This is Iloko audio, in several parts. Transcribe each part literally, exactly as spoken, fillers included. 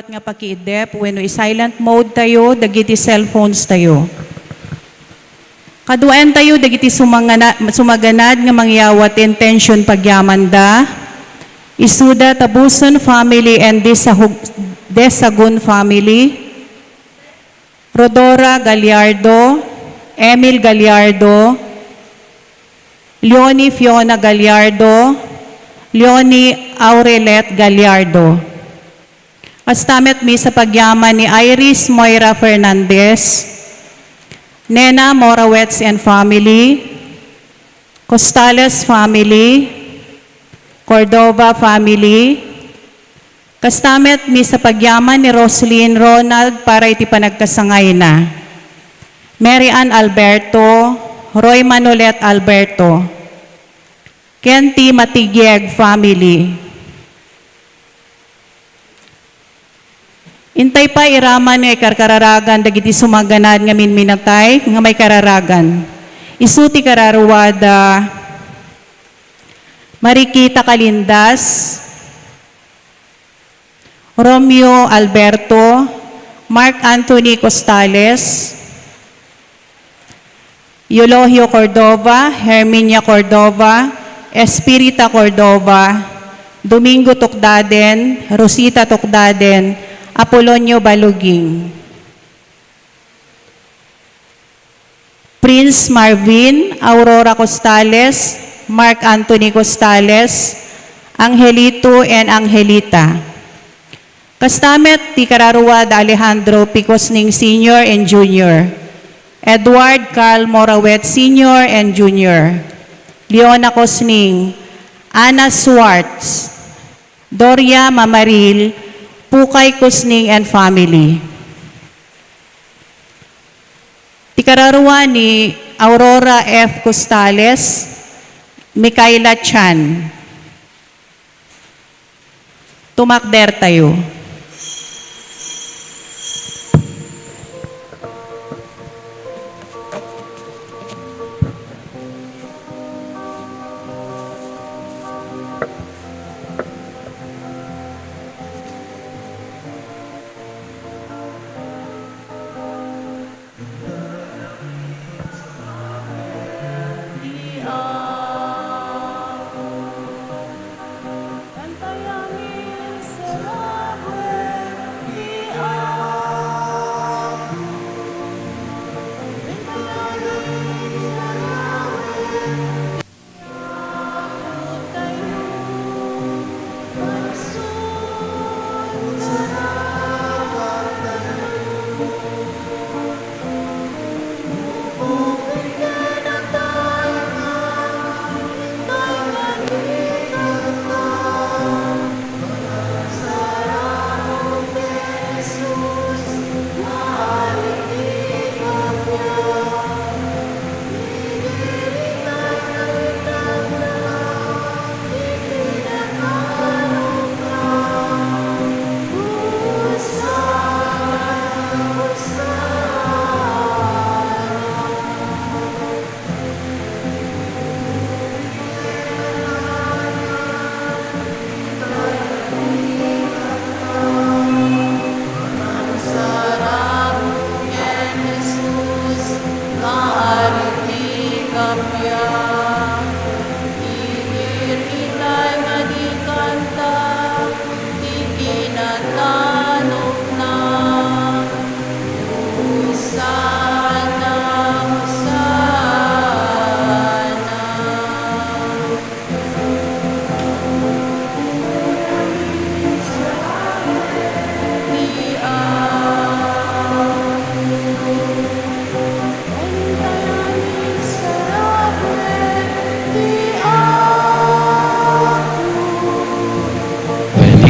nga pakiiddep wenno i-silent mode tayo dagiti cellphones tayo. Kaduaentayo dagiti sumangana-, sumaganad nga mangyawat ti intention pagyamanda. Isuda Tabuson family and Desahug-, Desagun family. Rodora Gallardo, Emil Gallardo, Leonie Fiona Gallardo, Leonie Aurelet Gallardo. Kasta met misa pagyaman ni Iris Moira Fernandez, Nena Morawetz and family, Costales family, Cordova family, kasta met misa pagyaman ni Roslyn Ronald para iti panagkasangayna. Mary Ann Alberto, Roy Manolet Alberto, ken ti Matigieg family. Intay pay iraman nga ikarkararagan dagiti sumaganad nga minminatay nga maikararagan. Isu ti kararua da Mariquita Calindas, Romeo Alberto, Mark Anthony Costales, Eulogio Cordova, Herminia Cordova, Espirita Cordova, Domingo Tocdaden, Rosita Tocdaden, Apolonio Baluging. Prince Marvin, Aurora Costales, Mark Anthony Costales, Angelito and Angelita. Kasta met ti kararua da Alejandro P. Cosning Senior and Junior, Edward Carl Morawet Senior and Junior, Leona Cosning, Ana Swartz, Doria Mamaril, Pukay Cosning and family. Ti kararua ni Aurora F. Costales, Micaela Chan. Tumakder tayo.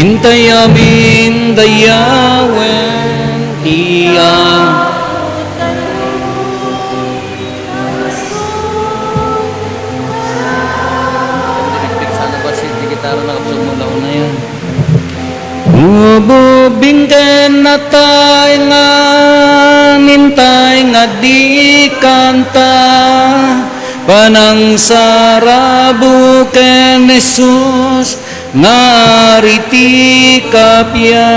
Intay amin dayawen ti a-, Sana ba si gitara nakapsog mo laon na yan? Ubing ken natay nga nintay nga di kanta, panangsarabo ken Jesus nga ari ti kappia.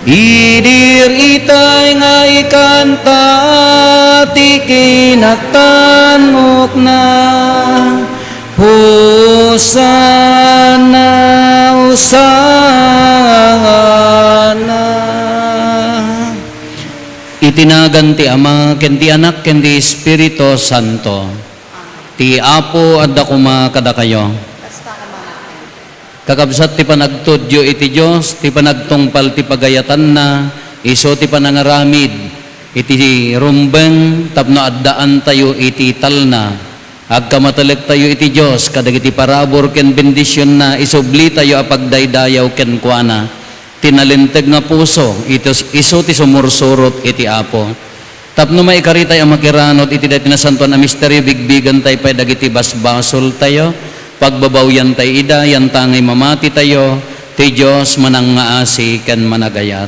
Idi ritay nga ikanta ti kinatannukna, Hosanna, Hosanna. Iti nagan ti Ama, ken ti Anak, ken ti Espiritu Santo. Ti Apo adda koma kadakayo. Kakabsat ti panagtudyo iti Dios, ti panagtungpal ti pagayatanna, isu ti panangaramid iti rumbeng tapno addaantayo iti talna. Agkamatelektayo iti Dios kadagiti parabur ken bendisionna, isublitayo a pagdaydayaw kenkuana. Ti nalinteg nga puso, itus-, isu ti sumursurot iti Apo. Tapno maikaritay a makiranod iti daytoy nasantoan a misterio, bigbigantay pay dagiti basbasoltayo, pagbabawiantay ida, yantangay mamatitayo, ti Dios manangngaasi ken managayat.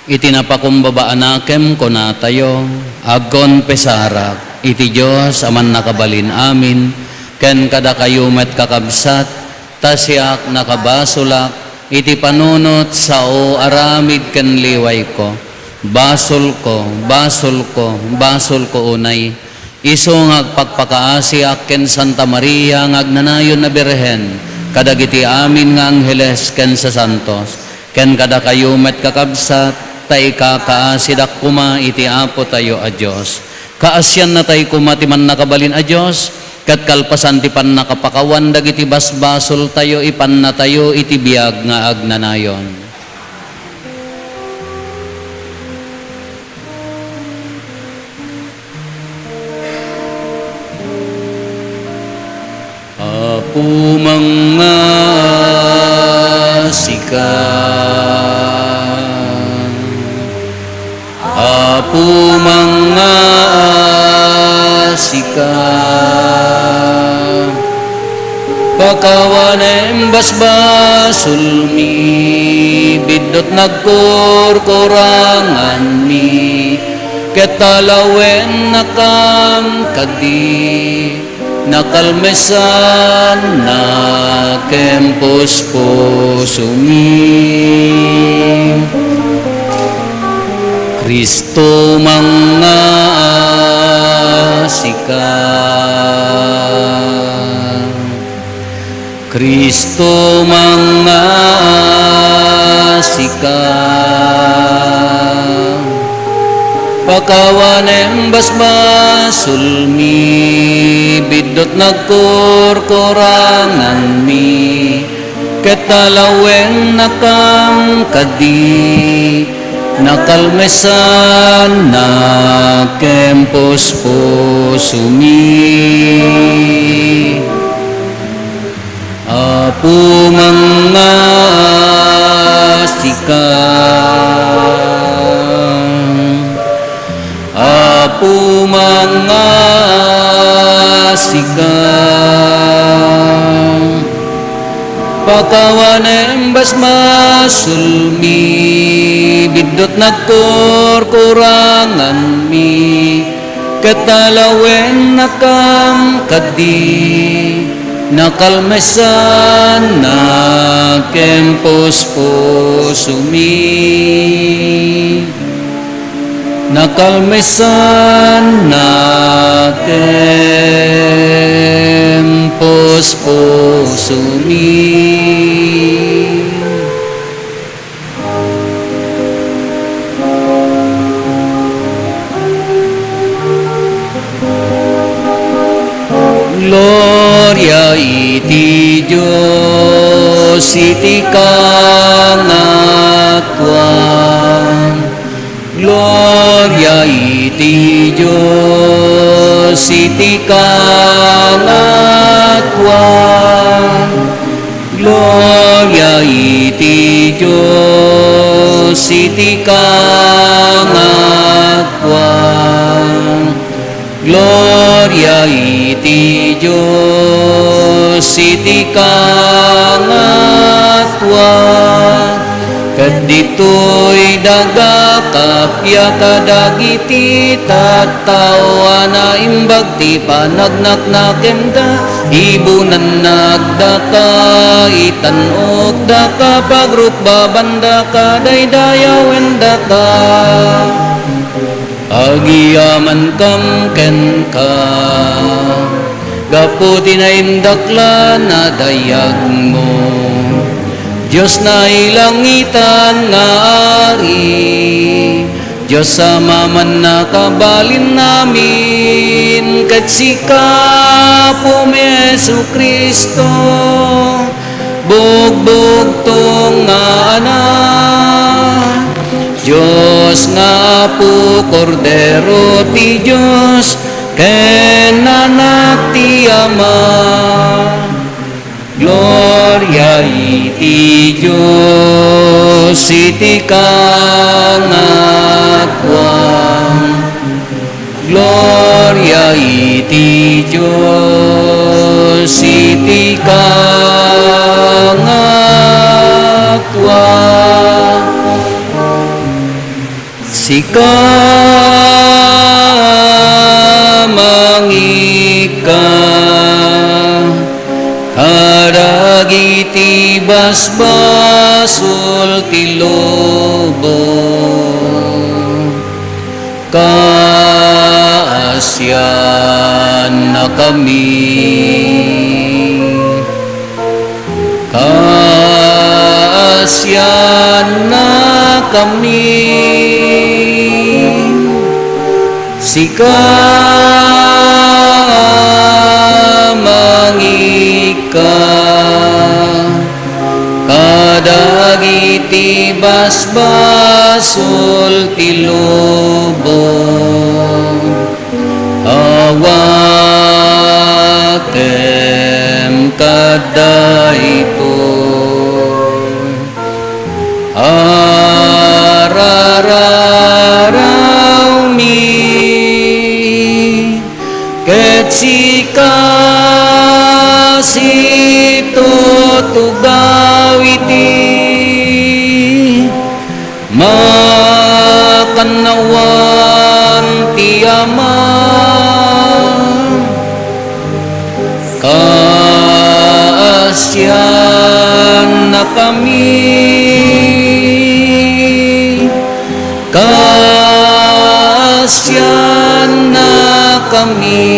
Iti napakumbaba a nakem, kunatayo, agkonfesarak iti Dios a Mannakabalin-amin, ken kadakayo met, kakabsat, ta siak nakabasolak iti panunot, sao, aramid ken liwayko. Basolko, basolko, basolko unay. Isu nga agpakpakaasiak ken Santa Maria nga agnanayon a Birhen, kadagiti amin nga angheles ken sasantos, ken kadakayo met, kakabsat, ta ikakaasidak koma iti Apotayo a Dios. Kaasiannatay koma ti Mannakabalin a Dios, ket kalpasan ti pannakapakawan dagiti basbasoltayo, ipannatayo iti biag nga agnanayon. Apo, mangngaasika. Apo, mangngaasika. Pakawanem basbasolmi, biddut nagkurkuranganmi, ket talawennakam kadi, nakalmesannak ken puspusomi. Cristo, mangngaasika. Cristo, mangngaasika. Pakawanem basbasolmi, biddut nagkurkuranganmi, ket talawennakam kadi, nakalmesannak ken puspusomi. Apo, mangngaasika. Apo, mangngaasika. Pakawanem basbasolmi, biddut nagkurkuranganmi, ket talawennakam kadi, nakalmesannak ken puspusomi. Nakalmesannak ken puspusomi. Gloria iti Dios iti kangatoan. Gloria iti Dios iti kangatoan. Gloria iti Dios iti kangatoan. Gloria iti Dios iti kangatoan. Ket ditoy daga Appiaka dagiti tattao a naimbag ti panagnaknakemda, ibunannakdaka, itan-okdaka, pagrukbabandaka, daydayawendaka. Agyamankam kenka, gapu ti naindaklan a dayagmo. Dios nailangitan nga Ari, Dios a mamannakabalinnamin, ket sika, Apom Jesu-Cristo, bugbugtong nga Anak, Dios nga Apo, Kordero ti Dios, ken Anak ti Ama. Gloria iti Dios iti kangatuan. Gloria iti Dios iti kangatuan. Sika, mangika kadagiti basbasol ti lubong. Kaasiannakami. Kaasiannakami. Sika, mangika kadagiti basbasol ti lubong. Awatem kadaytoy. Arararawmi ket sika situtugaw iti makannawan ti Ama. Kaasiannakami. Kaasiannakami.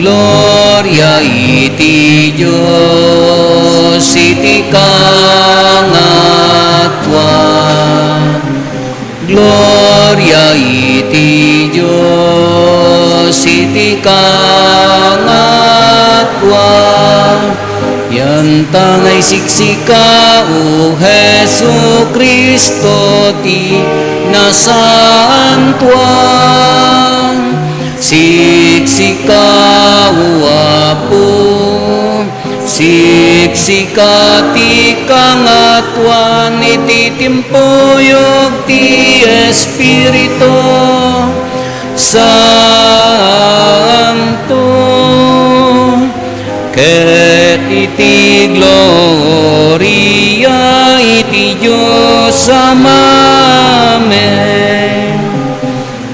Gloria iti Dios iti kangatuan. Gloria iti Dios iti kangatuan. Yantangay siksika, O Jesu-Cristo, ti nasantoan. Siksika, O Apo, siksika ti kangatuan iti timpuyog ti Espiritu Santo, ket iti gloria iti Dios Amamin.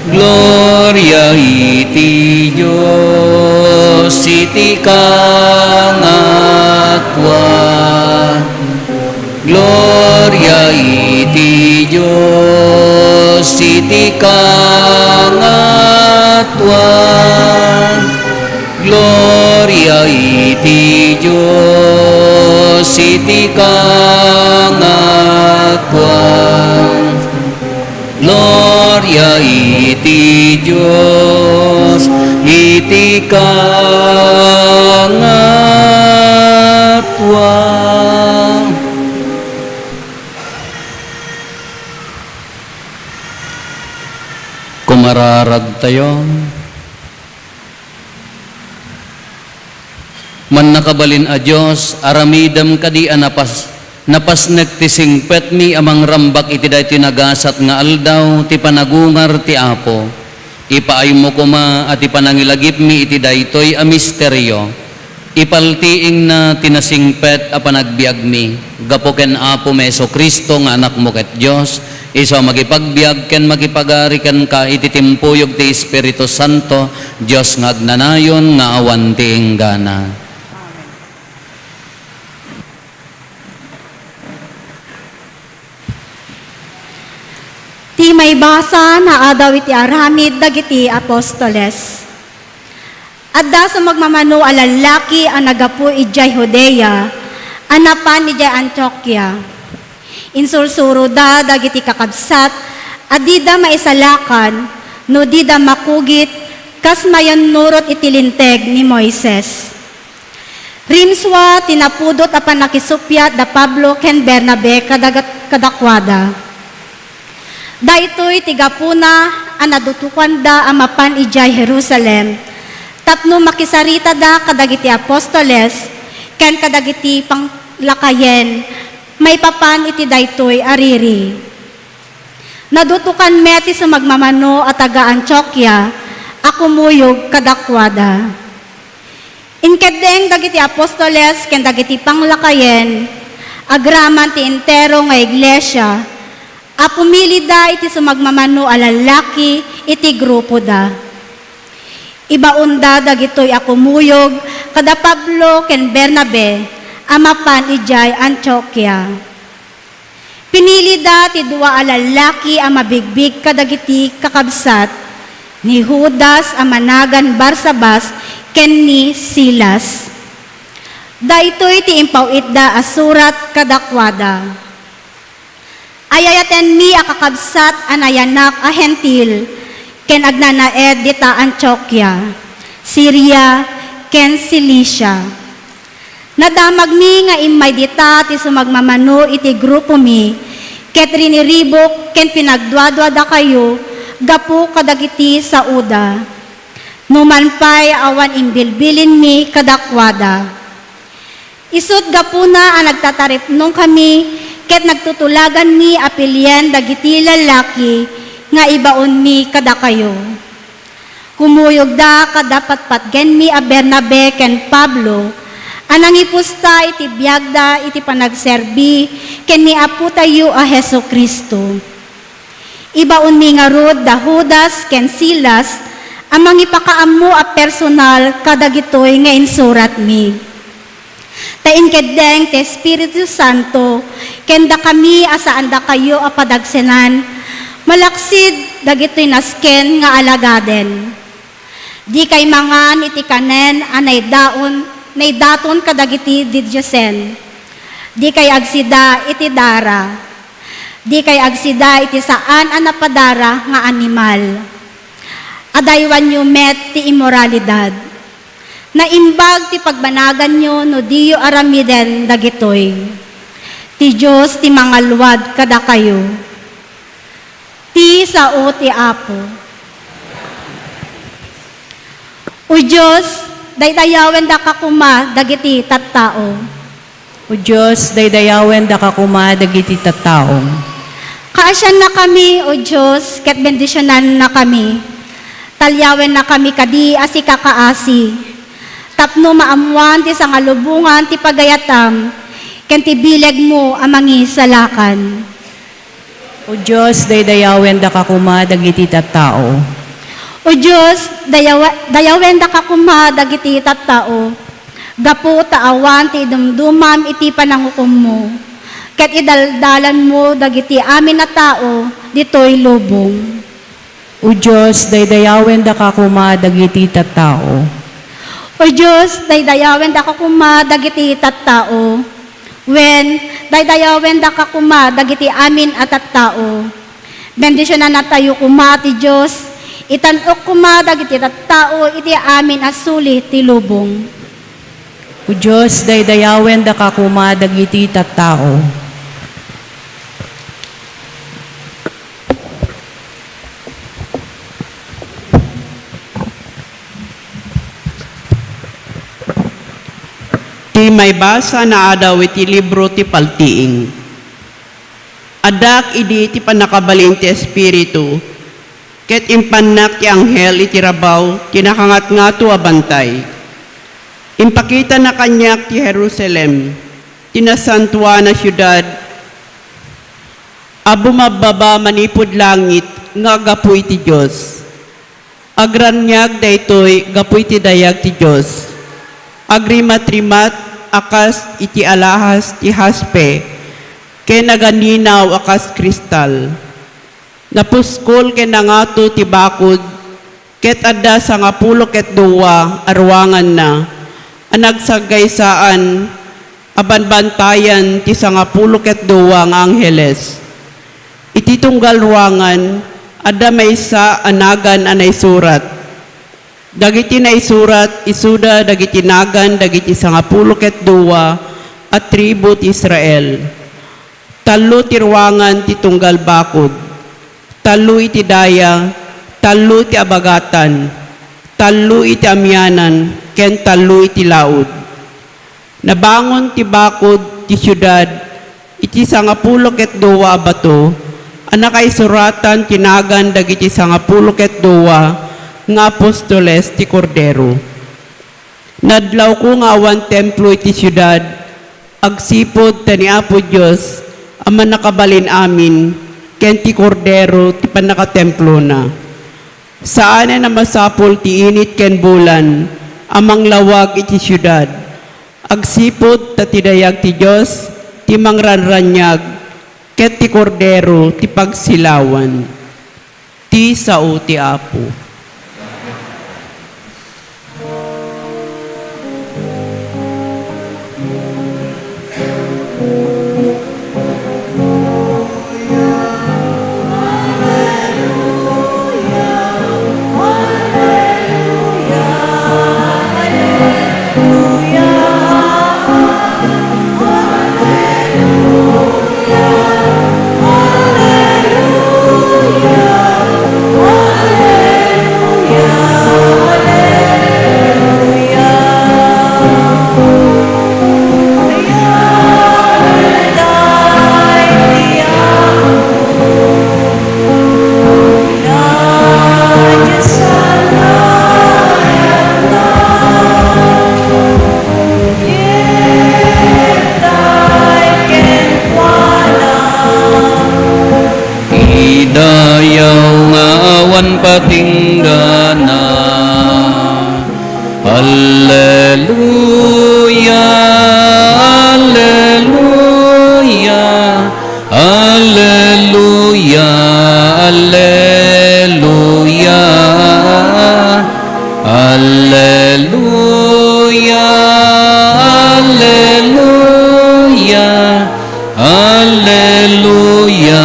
Gloria iti Dios iti kangatuan. Gloria iti Dios iti kangatuan. Gloria iti Dios iti kangatuan. Gloria iti Dios iti kangatuan. Kumararagtayo. Mannakabalin a Dios, aramidem kadi a napas-, napasnek ti singpetmi a mangrambak iti daytoy nagasat nga aldaw ti panagungar ti Apo. Ipaaymo koma a ti panangilagipmi iti daytoy a misterio, ipaltiingna ti nasingpet a panagbiagmi gapu ken Apomi Jesu-Cristo nga Anakmo ket Dios, Isu a makipagbiag ken makipagari kenka iti timpuyog ti Espiritu Santo, Dios nga agnanayon nga awan ti inggana. Ti maibasa naadaw iti aramid dagiti apostoles. Adda sumagmamano a lallaki a naggapu idiay Judea a napan idiay Antiokia. Insursuroda dagiti kakabsat a dida maisalakan no dida makugit kas mayannurot iti Linteg ni Moises. Rimsua ti napudot a pannakisuppiat da Pablo ken Bernabe kadagat-, kadakuada. Daytoy ti gapuna a nadutokanda a mapan idiay Jerusalem tapno makisaritada kadagiti apostoles ken kadagiti panglakayen maipapan iti daytoy a riri. Nadutokan met ti sumagmamano a taga-Antiokia a kumuyog kadakuada. Inkeddeng dagiti apostoles ken dagiti panglakayen agraman ti entero nga iglesia a pumilida iti sumagmamano a lallaki iti grupoda. Ibaonda dagitoy a kumuyog kada Pablo ken Bernabe a mapan idiay Antiokia. Pinilida ti dua a lallaki a mabigbig kadagiti kakabsat, ni Judas a managan Barsabas ken ni Silas. Daytoy ti impaw-itda a surat kadakuada. Ay-ayatenmi a kakabsat a nayanak a Hentil ken agnanaed dita Antiokia, Siria, ken Cilicia. Nadamagmi nga immay dita ti sumagmamano iti grupomi ket riniribuk ken pinagduaduadakayo gapu kadagiti saoda. Numan pay awan imbilbilinmi kadakuada. Isut' gapuna a nagtataripnongkami ket nagtutulaganmi a pilien dagiti lallaki nga ibaonmi kadakayo. Kumuyogda kada patpatgenmi a Bernabe ken Pablo a nangipusta iti biagda iti panagserbi ken ni Apotayo a Jesu-Cristo. Ibaonmi ngarud da Judas ken Silas a mangipakaammo a personal kadagitoy nga insuratmi. Ta inkeddeng ti Espiritu Santo ken dakami a saandakayo a padagsenan, malaksid dagitoy nasken nga alagaden. Dikay mangan iti kanen a naidaon, naidaton kadagiti didiosen. Dikay agsida iti dara. Dikay agsida iti saan a napadara nga animal. Adaywanyo met ti immoralidad. Naimbag ti pagbanaganyo no diyo aramiden dagitoy. Ti Dios ti mangaluad kadakayo. Ti sao ti Apo. O Dios, daydayawendaka koma dagiti tattao. O Dios, daydayawendaka koma dagiti tattao. Kaasiannakami, O Dios, ket bendisionannakami. Talyawennakami kadi a sika kaasi, tapno maammoan ti sangalubongan ti pagayatam ken ti bilegmo a mangisalakan. O Dios, daydayawendaka koma dagiti tattao. O Dios, dayawa-, dayawendaka koma dagiti tattao. Gapu ta awan ti idumdumam iti panangukommo, ket idaldalanmo dagiti amin a tao ditoy lubong. O Dios, daydayawendaka koma dagiti tattao. O Dios, daydayawendaka koma dagiti tattao. Wen, daydayawendaka koma dagiti amin a tattao. Bendisionannatayo koma ti Dios. Itan-ok koma dagiti tattao iti amin a suli ti lubong. O Dios, daydayawendaka koma dagiti tattao. Ti maibasa naadaw iti libro ti Paltiing. Addak idi ti pannakabalin ti Espiritu, ket impannak ti anghel iti rabaw ti nakangatngato a bantay. Impakitana kaniak ti Jerusalem, ti nasantoan a siudad, a bumabbaba manipud langit nga aggapu iti Dios. Agraniag daytoy gapu iti dayag ti Dios. Agrimatrimat a kas iti alahas ti haspe, ken aganinaw a kas kristal. Napuskol ken nangato ti bakud, ket adda sangapulo ket dua a ruanganna a nagsagaysaan a banbantayan ti sangapulo ket dua nga angheles. Iti tunggal ruangan, adda maysa a nagan a naisurat. Dagiti naisurat, isuda dagiti nagan dagiti sangapulo ket dua a tribu ti Israel. Tallo ti ruangan ti tunggal bakud, tallo iti daya, tallo iti abagatan, tallo iti amianan, ken tallo iti laud. Nabangon ti bakud ti siudad iti sangapulo ket dua a bato a nakaisuratan ti nagan dagiti sangapulo ket dua nga apostoles ti Kordero. Nadlawko nga awan templo iti siudad, agsipud ta ni Apo Dios a Mannakabalin-amin ken ti Kordero ti pannakatemplona. Saanen a masapul ti init ken bulan a manglawag iti siudad, agsipud ta ti dayag ti Dios ti mangranraniag, ket ti Kordero ti pagsilawan. Ti sao ti Apo. Idayaw nga awan patinggana. Alleluia, alleluia, alleluia, alleluia. Alleluia, alleluia, alleluia,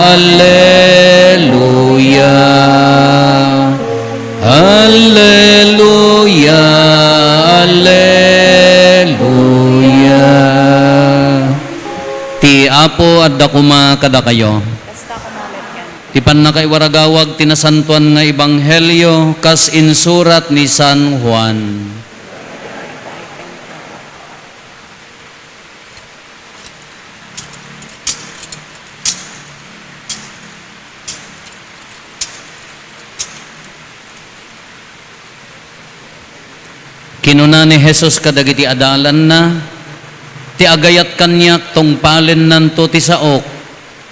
alleluia. Alleluia, alleluia. Ti Apo adda koma kadakayo. Kasta koma met kenka. Ti pannakaiwaragawag ti nasantoan nga ebanghelio kas insurat ni San Juan. Kinuna ni Jesus kadagiti adalanna, "Ti agayat kaniak, tungpalennanto ti saok.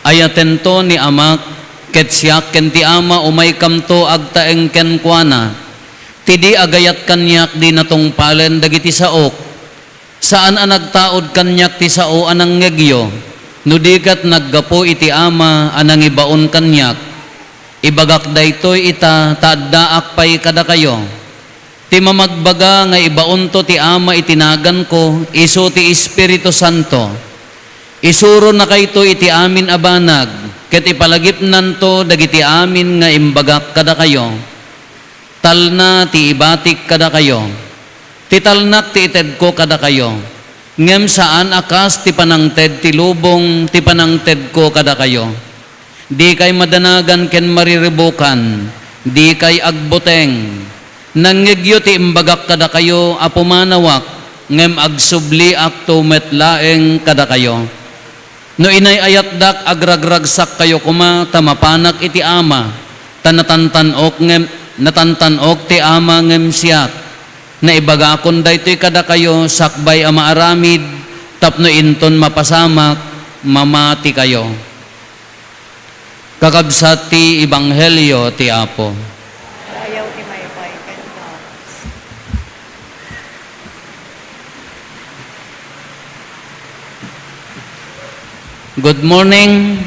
Ayatento ni Amak, ket siak ken ti Ama umaykamto agtaeng kenkuana. Ti di agayat kaniak, dina tungpalen dagiti saok. Saan a nagtaud kaniak ti sao a nangngegyo, no di ket naggapu iti Ama a nangibaon kaniak. Ibagak daytoy ita ta addaak pay kadakayo. Ti mamagbaga nga ibaonto ti Ama iti naganko, isu ti Espiritu Santo. Isuronakayto iti amin a banag, ket ipalagipnanto dagiti amin nga imbagak kadakayo. Talna ti ibatik kadakayo. Ti talnak ti itedko kadakayo, ngem saan a kas ti panangted ti lubong ti panangtedko kadakayo. Dikay madanagan ken mariribukan, dikay agbuteng. Nangngegyo ti imbagak kadakayo a pumanawak, ngem agsubliakto met laeng kadakayo. No inay-ayatdak, agragragsakkayo koma ta mapanak iti Ama, ta natantan-ok ngem, natantan-ok ti Ama ngem siak. Naibagakon daytoy kadakayo sakbay a maaramid tapno inton mapasamak, mamatikayo. Kakabsat ti Ebanghelio ti Apo. Ayaw ti maybay ken Dios. Good morning.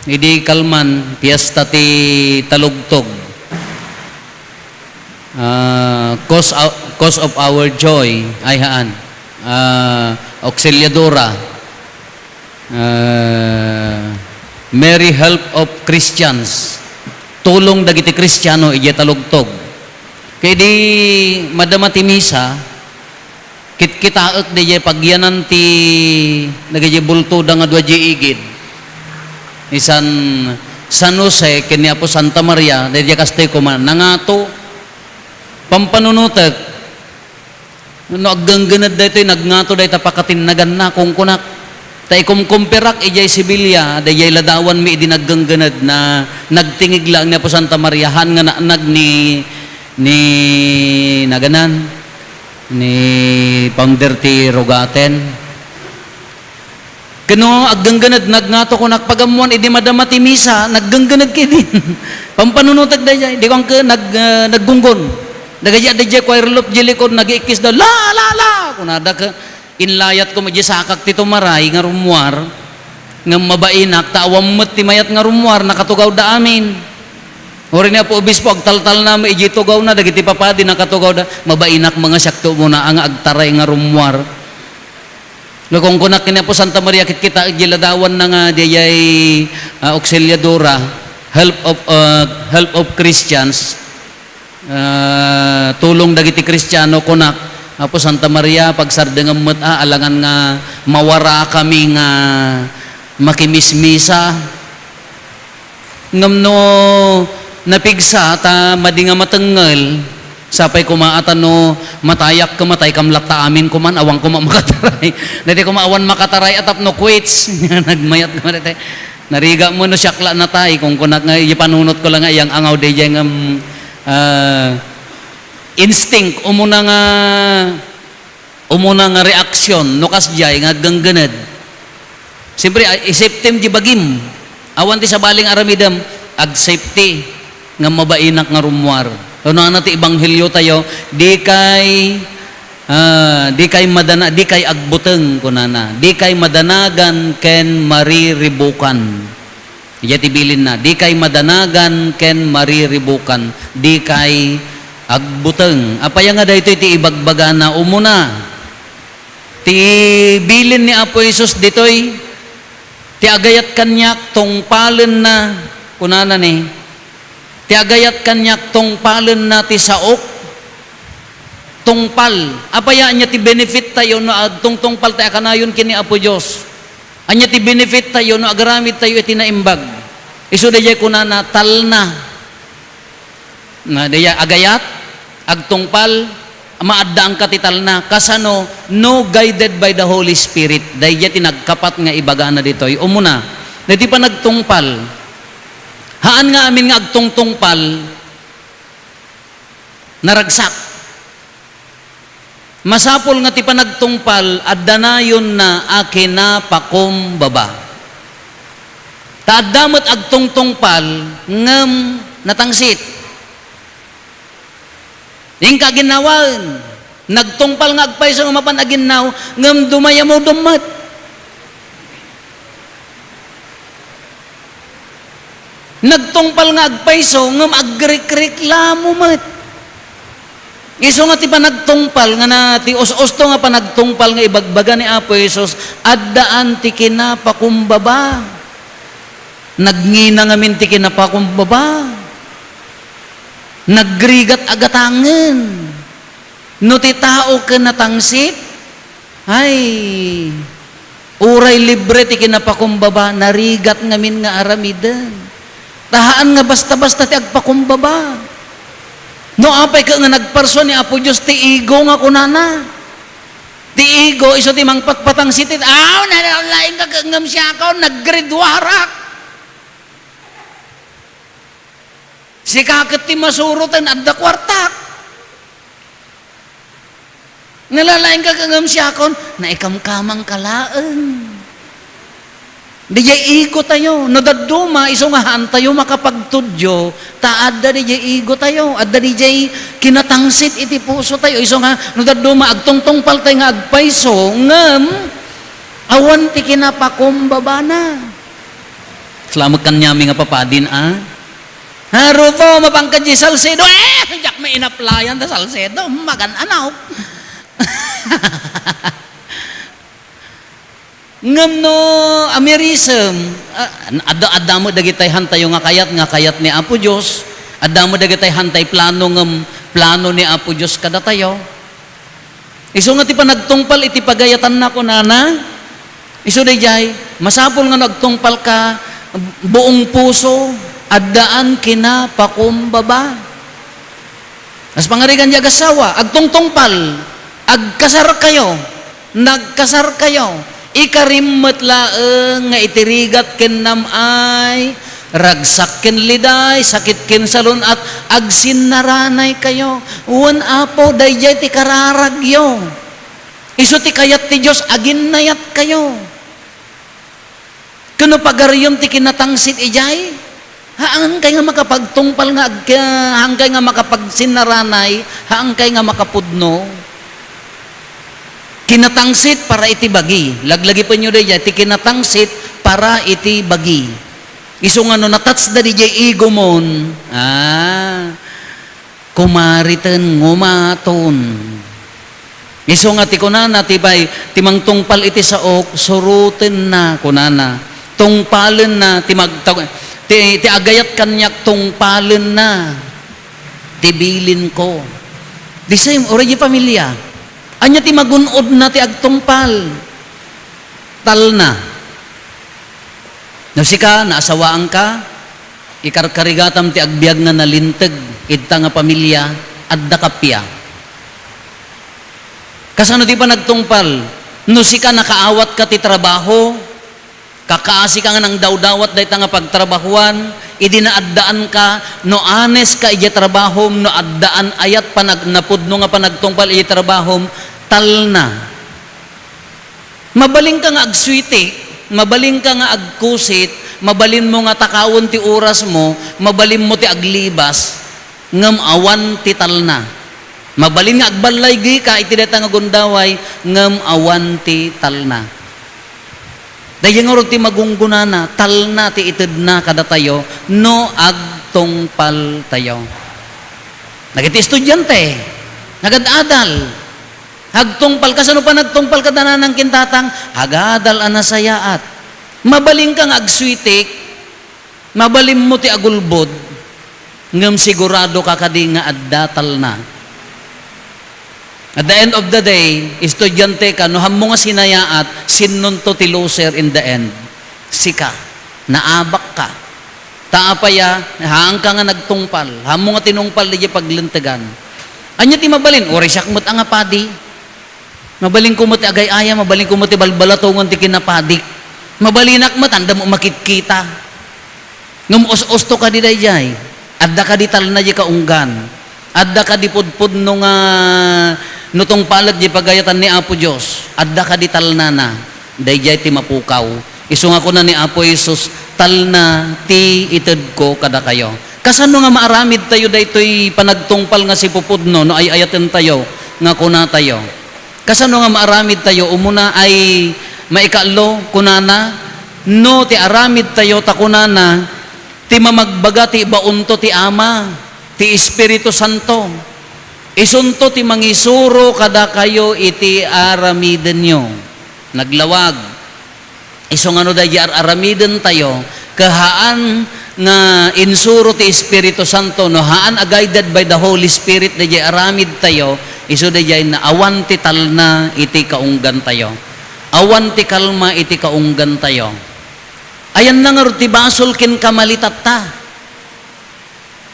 Idi kalman, piyesta ti Talugtog. Ah, cause, cause of our joy, ay haan. Ah, Auxiliadora. Ah, Mary Help of Christians. Tulong dagiti Kristiano idiay Talugtog. Ket idi madama ti misa, kitkitaek daydiay pagyanan ti dagiti bultoda nga dua diay igid. Ni San, San Jose ken ni Apo Santa Maria, daydiay kastoy koma, nangato. Pampanunotek, no aggangganed daytoy, nagngato dayta pakatinnaganna, kunkunak. Ta ikumkumpirak idiay Sevilla, daydiay ladawanmi idi naggangganed na nagtingig laeng ni Apo Santa Maria, haan nga naanag ni, ni naganan, ni founder ti Rogaten. Ken no aggangganed, nagngato kunak pagammoan idi madama ti misa, naggangganed ketdin. Pampanunotek daydiay, di kuanko nag-, ah, naggunggon. Dagiti adda idiay choir loft idiay likod, nagiikkisda, "La, la, la!" Kunada ket inlayatko met idiay sakak ti tumaray nga rummuar. Ngem mabainak, ta awan met ti mayat nga rummuar, nakatugawda amin. Uray ni Apo Obispo, agtaltalna met idiay tugawna, dagiti papadi nakatugawda, mabainak met nga siak ti umuna nga agtaray nga rummuar. Nakunkunak ken ni Apo Santa Maria, kitkitaek idiay ladawanna nga daydiay, ah, Auxiliadora, Help of, ah, Help of Christians, ah, tulong dagiti Kristiano, kunak, Apo Santa Maria, pagsardengam met, ah, alangan nga mawarakami nga makimismisa. Ngem no napigsa ta madi nga matengngel, sapay koma a ta no matayak ket mataykam latta amin koman, awan koma makataray. Daytoy koma awan makataray a tapno quits. Nagmayat koma daytoy. Narigat met no siak la natay, kunkunak nga, ipanunotko la nga iyang-angaw daydiay ngem, ah, instinct, umuna nga Umuna nga reaksyon no kasdiay nga aggangganed. Siyempre, a-, i-safetem ti bagim. Awan ti sabali nga aramidem, ag-safety nga mabainak nga rummuar. Kunana ti ebangheliotayo, dikay, ah, dikay madana-, dikay agbuteng, kunana. Dikay madanagan ken mariribukan. Idiay ti bilinna, dikay madanagan ken mariribukan, dikay agbuteng. Apay nga daytoy ti ibagbagana? Umuna, ti bilin ni Apo Jesus ditoy, "Ti agayat kaniak, tungpalenna," kunana ni, "Ti agayat kaniak, tungpalenna ti saok." Tungpal. Apay ania ti benefit tayo no agtungtungpal tayo a kanayon ken ni Apo Dios? Ania ti benefit tayo no agaramid tayo iti naimbag? Isu daydiay kunana, talna. Na, daydiay agayat, agtungpal, maaddaanka ti talna. Kasano? No guided by the Holy Spirit. Daydiay ti nagkapat nga ibagana ditoy. Umuna, daytoy panagtungpal. Haan nga amin nga agtungtungpal, naragsak. Masapul nga ti panagtungpal, adda nayonna a kinapakumbaba. Ta adda met agtungtungpal, ngem natangsit. Inka aginnawaen, nagtungpal nga agpayso nga mapan aginnaw, ngem dumayamudom met. Nagtungpal nga agpayso, ngem agrikreklamo met. Isu nga ti panagtungpal nga na, ti us-usto nga panagtungpal nga ibagbaga ni Apo Jesus, addaan ti kinapakumbaba. Nagngina ngamin ti kinapakumbaba. Nagrigat a gatangen. No ti tao ken natangsit, ay, uray libre ti kinapakumbaba, narigat ngamin nga aramiden. Ta haan nga basta-basta ti agpakumbaba. No apay ket nga nagparsua ni Apo Dios ti ego nga kunana. Ti ego, isu ti mangpatpatangsit iti, "Aw, nalalaing ka ket ngem siakon, nag-grade warak." Sika ket ti masuroten, adda kuartak. Nalalaing ka ket ngem siakon, naikamkamang ka laeng. Didiay ego tayo. No dadduma, isu nga haan tayo makapagtudyo, ta adda didiay ego tayo. Adda didiay kinatangsit iti puso tayo. Isu nga, no dadduma, agtungtungpal tayo nga agpayso, ngem awan ti kinapakumbabana. Salamat kaniami nga papadin, a? Harupo, mapan ka di Salcedo. Eh, diak may inaplayan ta Salcedo. Magan-anaw. Ngem no amirisem, a, adda, adda met dagitay hantayo nga kayat, nga kayat ni Apo Dios. Adda met dagitay hantay plano ngem plano ni Apo Dios kadatayo. Isu nga ti panagtungpal iti pagayatanna, kunana, isu daydiay, masapul nga no agtungpalka, buong puso, addaan kinapakumbaba. Kas pangarigan diay agassawa, agtungtungpal, agkasarkayo, nagkasarkayo, ikarim met laeng nga iti rigat ken nam-ay, ragsak ken liday, sakit ken salun-at, agsinnaranaykayo. Wen, Apo, daydiay ti kararagyo. Isu ti kayat ti Dios, aginnayatkayo. Ken no pagaryom ti kinatangsit idiay, haankay nga makapagtungpal nga ag-, haankay nga makapagsinnaranay, haankay nga makapudno. Kinatangsit para iti bagi. Laglagipenyo daydiay, ti kinatangsit para iti bagi. Isu nga no na-touch da didiay ego mon, ah, kumariten, ngumaton. Isu nga ti kunana, ti bay, ti mangtungpal iti saok, surotenna, kunana. Tungpalenna, ti magtag-, ti, ti agayat kaniak, tungpalenna. Ti bilinko. The same, uray di familia. Ania ti magun-odna ti agtungpal? Talna. No sika, naasawaanka, ikarkarigatam ti agbiag nga nalinteg ita nga pamilia, adda kappia? Kasano ti panagtungpal? No sika, nakaawatka ti trabaho, kakaasika nga nangdawdawat dayta nga pagtrabahuan, idi naaddaanka, no honest ka idiay trabahom, no addaan ayat panag-, napudno nga panagtungpal idiay trabahom, talna. Mabalinka nga agsuitik, mabalinka nga agkusit, mabalinmo nga takawen ti orasmo, mabalinmo ti aglibas, ngem awan ti talna. Mabalin nga agballaygika iti dayta nga gundaway, ngem awan ti talna. Daydiay ngarud ti magunggonana, talna ti itedna kadatayo no agtungpaltayo. Dagiti estudiante, nagad-adal. Agtungpal, kasano panagtungpal kada nanang ken tatang? Agadal a nasayaat. Mabalinka nga agsuitik, mabalinmo ti agulbod, ngem siguradoka kadi nga adda talna. At the end of the day, estudiante ka, no hammo nga sinayaat, sinnonto ti loser in the end? Sika. Naabak ka. Ta apay a, haanka nga nagtungpal, haanmo nga tinungpal diay paglentegan. Ania ti mabalin? Uray siak met a nga padi. Mabalinko met ti agay-ayam, mabalinko met ti balbalatongen ti kinapadik. Mabalinak met, anda mo makitkita. Ngem us-usto kadi daydiay. Adda kadi talna diay kaunggan. Adda kadi pudpudno nga no tungpalet diay pagayatan ni Apo Dios. Adda kadi talnana. Daydiay ti mapukaw. Isu nga kuna ni Apo Jesus, "Talna ti itedko kadakayo." Kasano nga maaramidtayo daytoy panagtungpal nga sipupudno no ay-ayatentayo nga kunatayo? Kasano nga maaramidtayo? Umuna ay maikaallo, kunana, no ti aramidtayo ta kunana, ti mamagbaga ti ibaonto ti Ama, ti Espiritu Santo. Isunto ti mangisuro kadakayo iti aramidenyo. Naglawag. Isu nga no daydiay ar-aramidentayo, ket haan nga insuro ti Espiritu Santo, no haan a guided by the Holy Spirit daydiay aramidtayo, isu daydiay na awan ti talna iti kaunggantayo. Awan ti kalma iti kaunggantayo. Ayanna ngarud ti basol ken kamali tatta.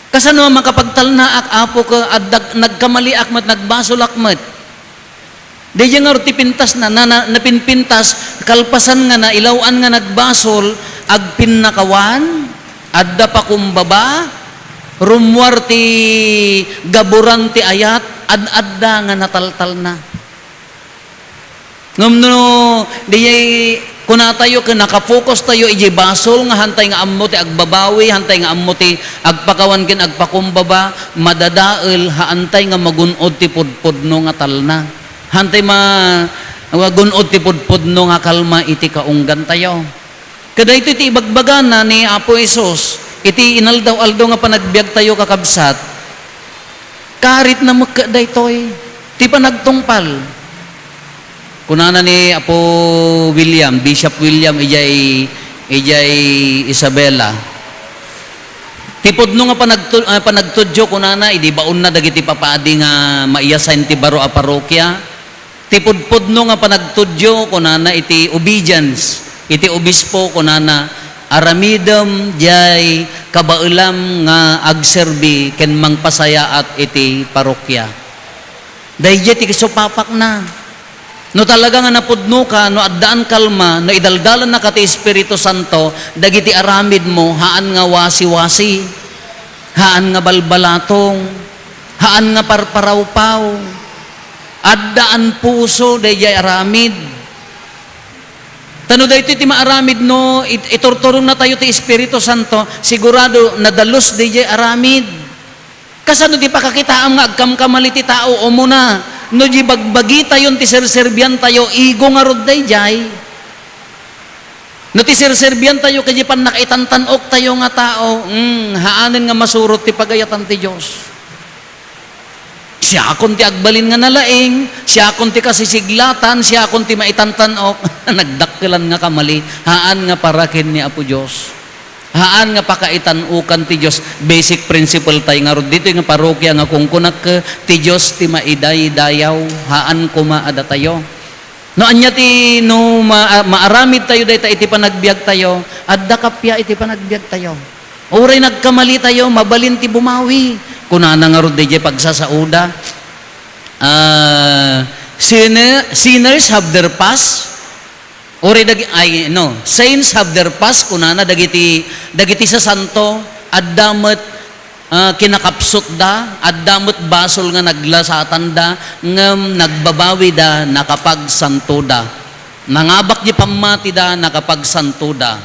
Kasano a makapagtalnaak, Apo, ket adda-, nagkamaliak met, nagbasolak met? Daydiay ngarud ti pintasna, na, na, napinpintas, kalpasan nga nailaw-an nga nagbasol, agpinnakawan, adda pakumbaba, rummuar ti gaburan ti ayat, ad-adda nga nataltalna. Ngem no, daydiay, Kunatayo ken nakafokus tayo idiay basol nga hantay nga ammo ti agbabawi, hantay nga ammo ti agpakawan ken agpakumbaba, madadael, haantay nga magun-od ti pudpudno nga talna. Hantay ma-, magun-od ti pudpudno nga kalma iti kaunggantayo. Kadaytoy ti ibagbagana ni Apo Jesus iti inaldaw-aldaw nga panagbiagtayo, kakabsat. Karitna met daytoy ti panagtungpal. Kunana ni Apo William, Bishop William, ijay, ijay Isabela, ti pudno nga panagtu-, ah, panagtudyo, kunana, idi baonna dagiti papadi nga maiassign ti baro a parokia, ti pudpudno nga panagtudyo, kunana, iti obedience, iti obispo, kunana, aramidem jay kabaelam nga agserbi ken mangpasayaat iti parokia. Daydiay ti supapakna. No talaga nga napudnoka, no addaan kalma, no idaldalannaka ti Espiritu Santo, dagiti aramidmo, haan nga wasi-wasi, haan nga balbalatong, haan nga parparawpaw, addaan puso, daydiay aramid. Ta no daytoy ti maaramid, no it-, iturturongna tayo ti Espiritu Santo, sigurado nadalus daydiay aramid. Kasano ti pakakitaam nga agkamkamali ti tao? Umuna, no di bagbagitayon ti serserbiantayo, igo ngarud daydiay. No ti serserbiantayo ket di pannakaitantan-oktayo nga tao, mm, haanen nga masurot ti pagayatan ti Dios. Siakon ti agbalin nga nalaing, siakon ti kasisiglatan, siakon ti maitantan-ok. Nagdakkelan nga kamali, haan nga para ken ni Apo Dios. Haan nga pakaitan-okan ti Dios. Basic principle tayo ngarud ditoy nga parokia nga kunkunak, ti Dios ti maidaydayaw, haan koma a datayo. No ania ti, no ma-, maaramid tayo dayta iti panagbiag tayo, adda kappia iti panagbiag tayo. Uray nagkamali tayo, mabalin ti bumawi. Kunana ngarud daydiay pagsasaoda, ah, sinner-, sinners have their past, Uray dagi-, ay, no, saints have their past, kunana, dagiti, dagiti sasanto, adda met, ah, kinakapsutda, adda met basol nga naglasatanda, ngem nagbabawida, nakapagsantoda. Nangabak di pammatida, nakapagsantoda.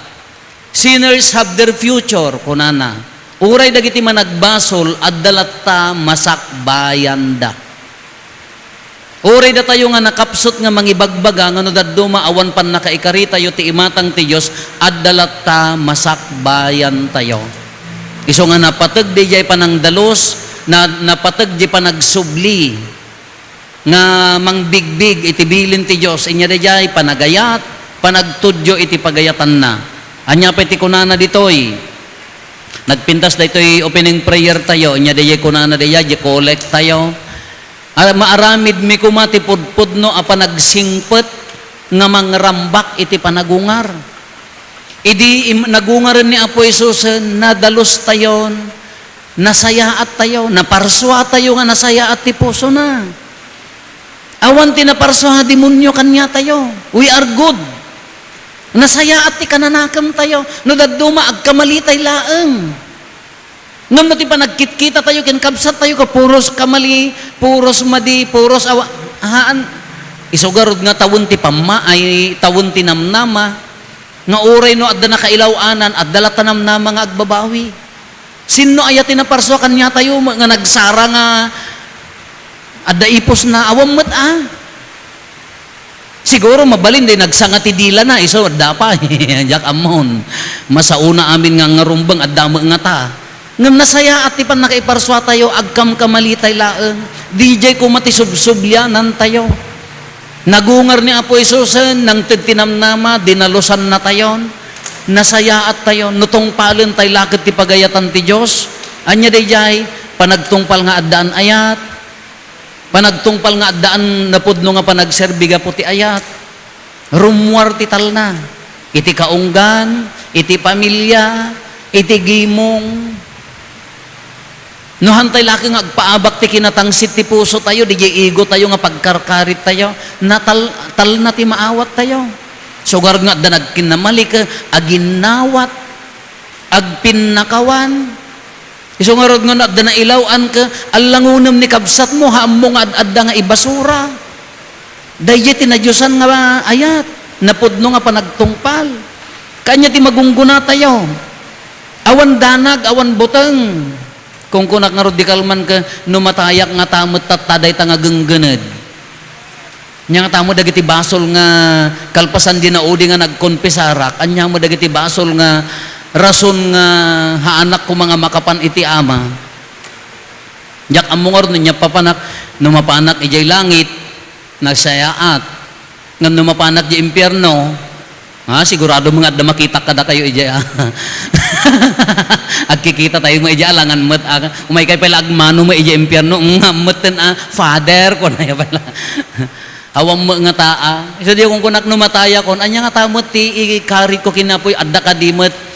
Sinners have their future, kunana. Uray dagiti managbasol, adda latta masakbayanda. Uray datayo nga nakapsut nga mangibagbaga nga no dadduma awan pannakaikaritayo ti imatang ti Dios, adda latta masakbayantayo. Isu nga napateg diay panangdalus, na, napateg di panagsubli nga mangbigbig iti bilin ti Dios, inya daydiay panagayat, panagtudyo iti pagayatanna. Ania pay ti kunana ditoy? Nagpintas daytoy opening prayer tayo, inya daydiay kunana daydiay, di collect tayo. Ara-, maaramidmi koma ti pudpudno a panagsingpet nga mangrambak iti panagungar. Idi im-, nagungaren ni Apo Jesus, nadalus tayon, nasayaat tayo, naparsua tayo nga nasayaat ti pusona. Awan ti naparsua a demonio kaniatayo. We are good. Nasayaat ti kananakem tayo. No dadduma, agkamali tay laeng. Ngem no ti panagkitkita tayo ken kabsat tayo ket puros kamali, puros madi, puros awa-, haan. Isu garud nga tawen ti pamma-, ay, tawen ti namnama, nga uray no adda nakailaw-anan, adda latta namnama nga agbabawi. Sinno aya ti naparsua kaniatayo nga nagsara nga adda ipusna? Awan met a. Siguro mabalin day nagsanga ti dilana, isu, adda pay. Diak ammon. Masaona amin nga ngarumbeng, adda met ngata. Ngem nasayaat ti pannakaiparsua tayo, agkamkamali tay laeng. Didiay koma ti subsublianan tayo. Nagungar ni Apo Jesusen, nangted ti namnama, dinalusanna tayon. Nasayaat tayo, no tungpalen tay laket ti pagayatan ti Dios. Ania daydiay? Panagtungpal nga addaan ayat. Panagtungpal nga addaan napudno nga panagserbi gapu ti ayat. Rummuar ti talna. Iti kaunggan, iti pamilya, iti gimong. No hantay laki nga agpaabak ti kinatangsit ti puso tayo, didiay ego tayo nga pagkarkarit tayo, natal-, talna ti maawat tayo. Sugar nga adda nagkinnamalik, aginnawat, agpinnakawan. Isu ngarud nga no adda nailaw-an ket allangonem ni kabsatmo, ha ammo nga ad-adda nga ibasura. Daydiay ti nadiosan nga ayat. Napudno nga panagtungpal. Kanya ti magunggunatayo. Awan danag, awan buteng. Kungkunak ngarud di kalman ket no matayak ngata met tatta dayta nga genggened. Ania ngata met dagiti basol nga kalpasan di naudi nga nagkonfesarak? Ania met dagiti basol nga rason nga haanak koma nga makapan iti Ama? Diak ammo ngarud no ania papanak, no mapanak idiay langit, nasayaat. Ngem no mapanak idiay impierno, ha, sigurado nga adda makitak kadakayo idiay, ah. Agkikitatayo met idiay, alangan met, ah, umaykay pay la agmano met idiay impierno, ngem metten, ah, Father, kunayo pay la. Awan met ngata, ah. Isu diyo kunkunak no matayakon, ania ngata met ti ikariko ken Apoy, adda kadi met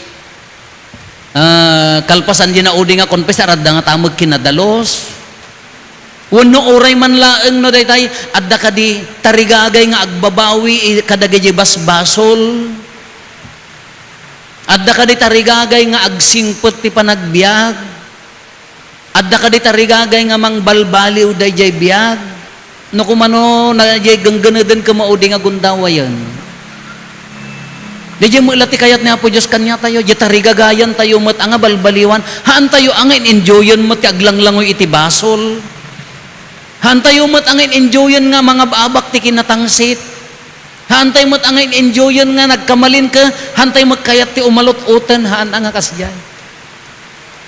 Ah, kalpasan di naudi nga konfesar, adda ngata met kinadalus. Wenno uray man laeng no daytay, adda kadi tarigagay nga agbabawi i-, kadagiti basbasol? Adda kadi tarigagay nga agsingpet ti panagbiag? Adda kadi tarigagay nga mangbalbaliw daydiay biag? No kumano, na, diay genggeneden ket maudi nga gundawayen. Diay met la ti kayat ni Apo Dios kaniatayo, diay tarigagayantayo met a nga balbaliwan. Haantayo a nga in-enjoyen met ti aglanglangoy iti basol. Haantayo met a nga in-enjoyen nga mangab-abak ti kinatangsit. Haantay met a nga in-enjoyen nga nagkamalin ket haantay met kayat ti umalut-oten, haan a nga kasdiay.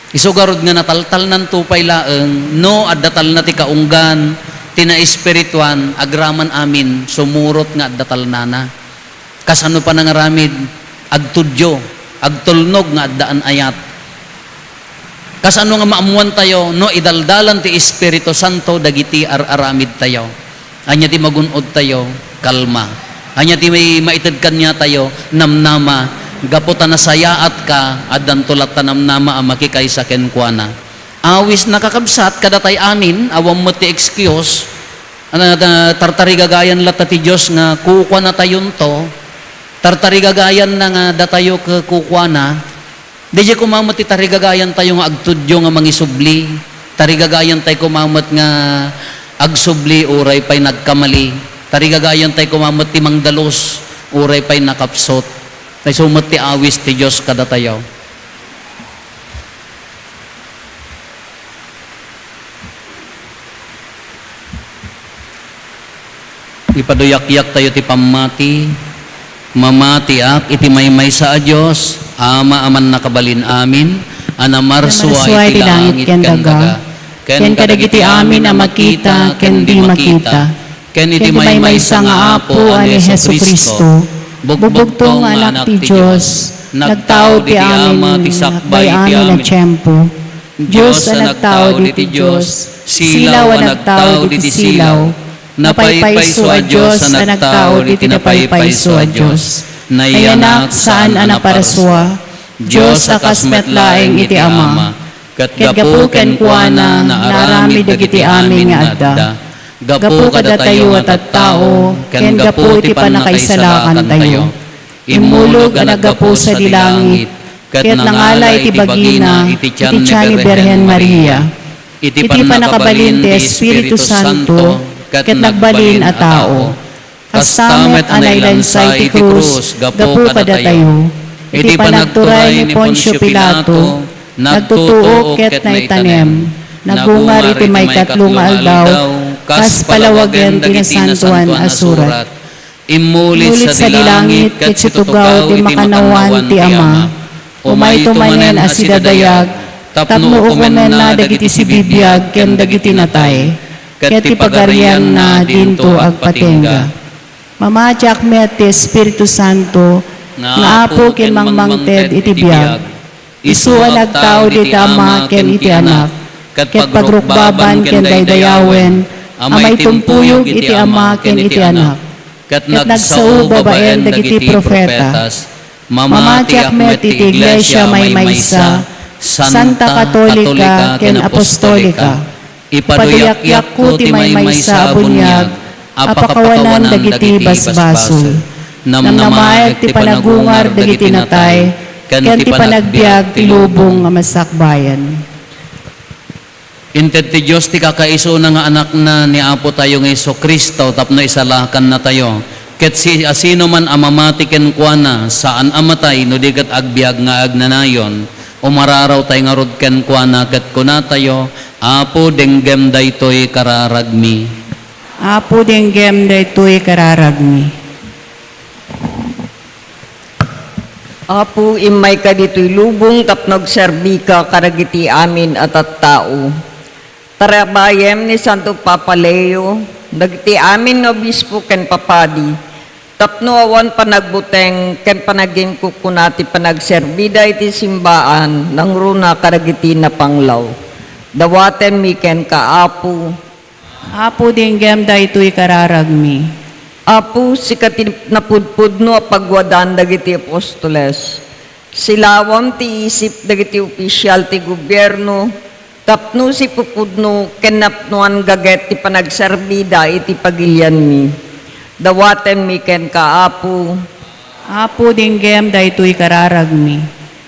Isu garud nga nataltalnanto pay laeng no adda talna ti kaunggan, ti naespirituan, agraman amin, sumurot nga adda talnana. Kasano panangaramid? Agtudyo, agtulnog nga adda an-ayat. Kasano nga maammoantayo no idaldalan ti Espiritu Santo dagiti ar-aramidtayo? Ania ti magun-odtayo? Kalma. Ania ti may maited kaniatayo? Namnama. Gapu ta nasayaatka, addanto latta namnama a makikaysa kenkuana. Awis, nakakabsat, kadatay amin, awan met ti excuse. Ana, da-, tartarigagayan latta ti Dios nga kukuanatayonto. Tartarigagayanna nga datayo ke-, kukuana. Daydiay koma met ti tarigagayantayo nga agtudyo nga mangisubli. Tarigagayantayo koma met nga agsubli uray pay nagkamali. Tarigagayantayo koma met ti mangdalus uray pay nakapsut. Ta isu met ti awis ti Dios kadatayo. Ipaduyakyak tayo ti pammati. Mamatiak iti maymaysa a Dios, Ama a mannakabalin amin, a namarsua iti langit ken daga, ken kadagiti amin a makita ken di makita, ken iti maymaysa nga Apo a ni Jesu-Cristo, bugbugtong nga Anak ti Dios, nagtao iti amin ti sakbay ti amin a tiempo. Dios a nagtao iti Dios, silaw a nagtao iti silaw, napaypayso a Dios a nagtao iti napaypayso a Dios, nayanak saan a naparsua, Dios a kas met laeng iti Ama, ket gapu kenkuana naaramid dagiti amin nga adda. Gapu kadatayo a tattao, ken gapu iti pannakaisalakantayo, immulog a naggapu sadi langit, ket nangala iti bagina iti tian ni Birhen Maria. Iti pannakabalin ti Espiritu Santo, ket nagbalin a tao. Kasta met a nailansa iti krus gapu kadatayo. Iti panagturay ni Poncio Pilato, nagtutuok ket naitanem. Nagungar iti maikatlo nga aldaw, kas palawagen ti Nasantoan a Surat. Immulid sadi langit ket situgaw ti makannawan ti Ama. Umayto manen a sidadayag, tapno ukomenna dagiti sibibiag ken dagiti natay, ket ti pagarianna dinto agpatingga. Mamatiak met ti Espiritu Santo, nga Apo ken mangmangted iti biag. Isu a nagtao iti Ama ken iti Anak, ket pagrukbaban ken daydayawen a maitimpuyog iti Ama ken iti Anak, ket nagsao babaen dagiti profeta. Mamatiak met iti Iglesia maymaysa, Santa, Katolika, ken Apostolika. Ipaduyakyakko ti maymaysa a buniag a pakawanan dagiti basbasol. Namnamaek ti panagungar dagiti natay, ken ti panagbiag ti lubong nga masakbayan. Inted ti Dios ti kakaisuna nga Anakna ni Apotayo nga Jesu-Cristo tapno isalakannatayo, Ket si-, asinoman a mamati kenkuana, saan a matay no di ket agbiag nga agnanayon. Umararawtay ngarud kenkuana ket kunatayo, "Apo, denggem daytoy kararagmi." Apo, denggem daytoy kararagmi. Apo, immayka ditoy lubong tapno agserbika kadagiti amin a tattao. Tarabayem ni Santo Papa Leo, dagiti amin nga obispo ken papadi, tapno awan panagbuteng ken panagimkukkuna ti panagserbida iti simbaan nangruna kadagiti napanglaw. Dawatenmi kenka, Apo. Apo, denggem daytoy kararagmi. Apo, sika ti napudpudno a pagwadan dagiti apostoles. Silawam ti isip dagiti opisial ti gobierno tapno sipupudno ken napnoan gaget ti panagserbida iti pagilianmi. Dawatenmi kenka, Apo. Apo, denggem daytoy kararagmi.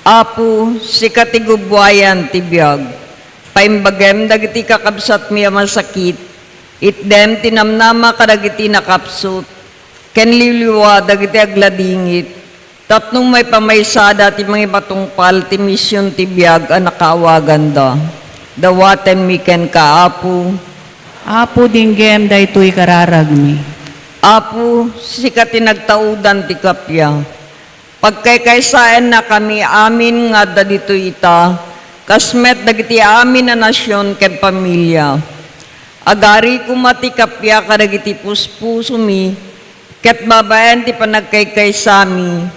Apo, sika ti gubbuayan ti biag. Paimbagem dagiti kakabsatmi a masakit, itdem ti namnama kadagiti nakapsut, ken liwliwa dagiti agladingit, tapno maipamaysada ti mangimatungpal ti mision ti biag a nakaawaganda. Dawatenmi kenka, Apo. Apo, denggem daytoy kararagmi. Apo, sika ti nagtaudan ti kappia. Pagkaykaysaennakami amin nga adda ditoy ita, kas met dagiti amin a nasion ken familia. Agari koma ti kappia kadagiti puspusomi, ket babaen ti panagkaykaysami,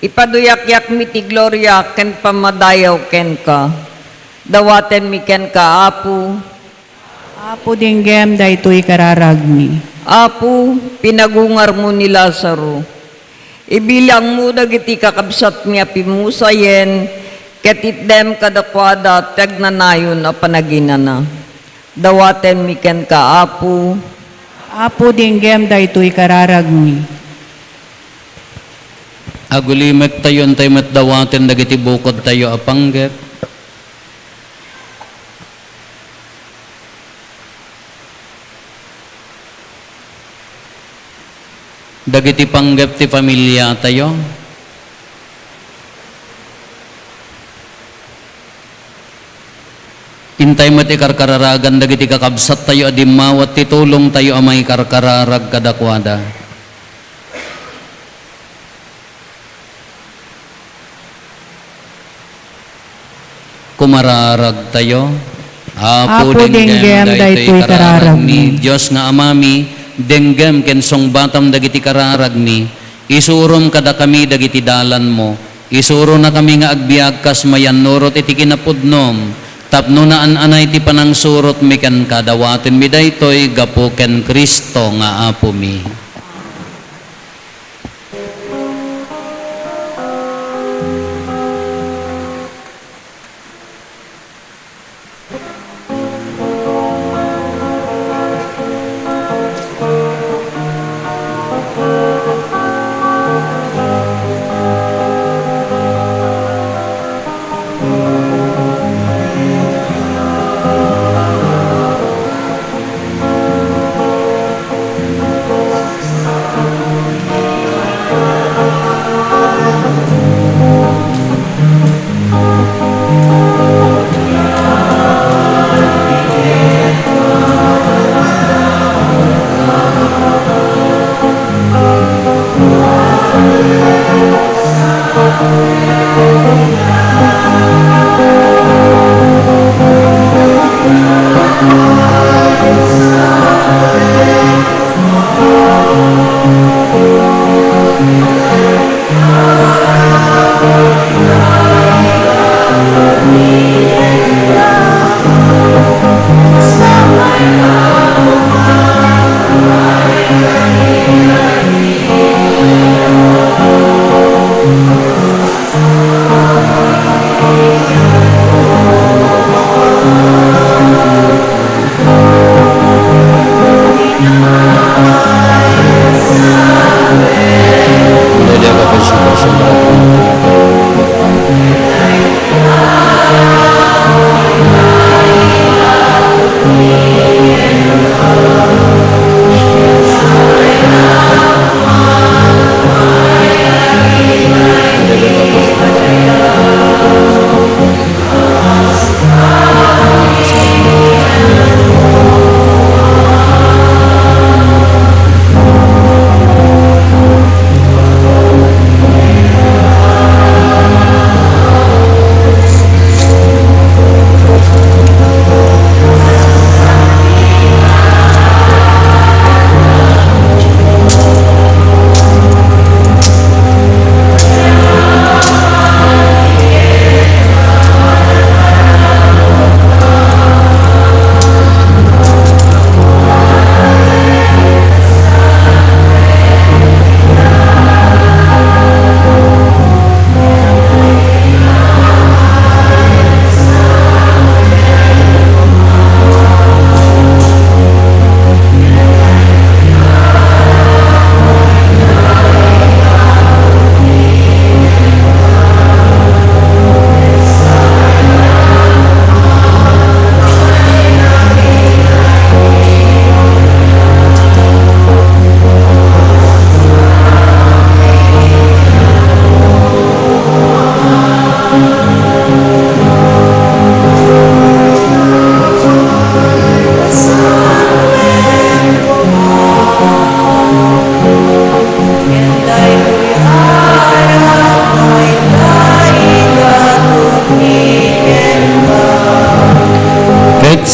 ipaduyakyakmi ti gloria ken pammadayaw kenka. Dawatenmi kenka, Apo. Apo, denggem daytoy kararagmi. Apo, pinagungarmo ni Lazaro. Ibilangmo dagiti kakabsatmi a pimusayen, ket itdem kadakuada ti agnanayon a panaginana. Dawatenmi kenka, Apo. Apo, denggem daytoy kararagmi. Agulimektayo, intay met dawaten dagiti bukodtayo a panggep. Dagiti panggep ti familiatayo. Intay met ikarkararagan dagiti kakabsattayo a dimmawat ti tulongtayo a mangikarkararag kadakuada. Kumararagtayo. Apo, denggem daytoy kararagmi. Dios nga Amami, denggem ken sungbatam dagiti kararagmi. Isurom kadakami dagiti dalanmo. Isuronakami nga agbiag kas mayannurot iti kinapudnom, tapno naan-anay ti panangsurotmi kenka. Dawatenmi daytoy gapu ken Cristo nga Apomi.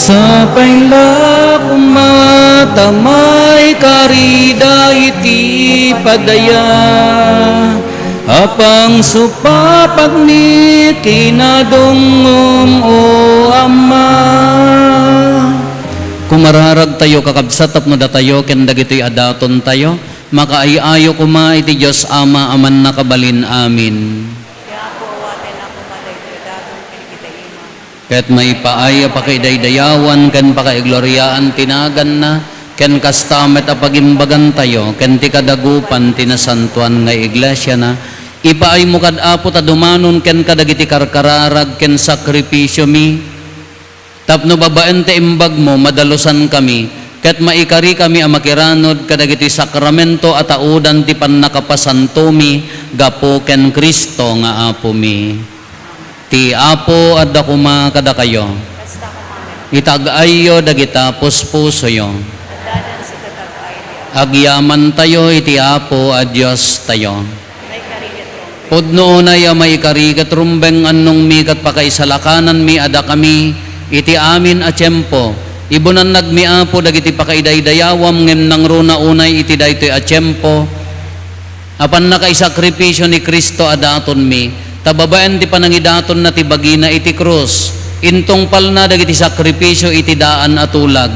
Sapay la koma ta maikarida iti padaya a pangsupapatmi kinadongngom, O Ama. Kumararagtayo, kakabsat, tapno datayo ken dagitoy a datontayo makaay-ayo koma iti Dios Ama a Mannakabalin. Amin. Ti Apo, awatenna koma daytoy a daton ken kita ima. Ket maipaay a pakaidaydayawan ken pakaigloriaan ti naganna, ken kasta met a pagimbagantayo ken ti kadagupan ti nasantoan nga iglesiana. Ipaaymo kad, Apo, ta dumanon kenka dagiti karkararag ken sakrifisiomi, tapno babaen ti imbagmo, madalusankami, ket maikarikami a makiranod kadagiti sakramento a taudan ti pannakapasantomi gapu ken Cristo nga Apomi. Ti Apo adda koma kadakayo. Itag-ayyo dagita puspusoyo. Agyamantayo iti Apo a Diostayo. Pudno unay a maikari ket rumbeng annongmi ket pakaisalakananmi a dakami iti amin a tiempo. Ibunannagmi, Apo, dagiti pakaidaydayawam ngem nangruna unay iti daytoy a tiempo a pannakaisakripisio ni Cristo a datonmi, ta babaen ti panangidatonna ti bagina iti krus, intungpalna dagiti sakripisio iti daan a tulag,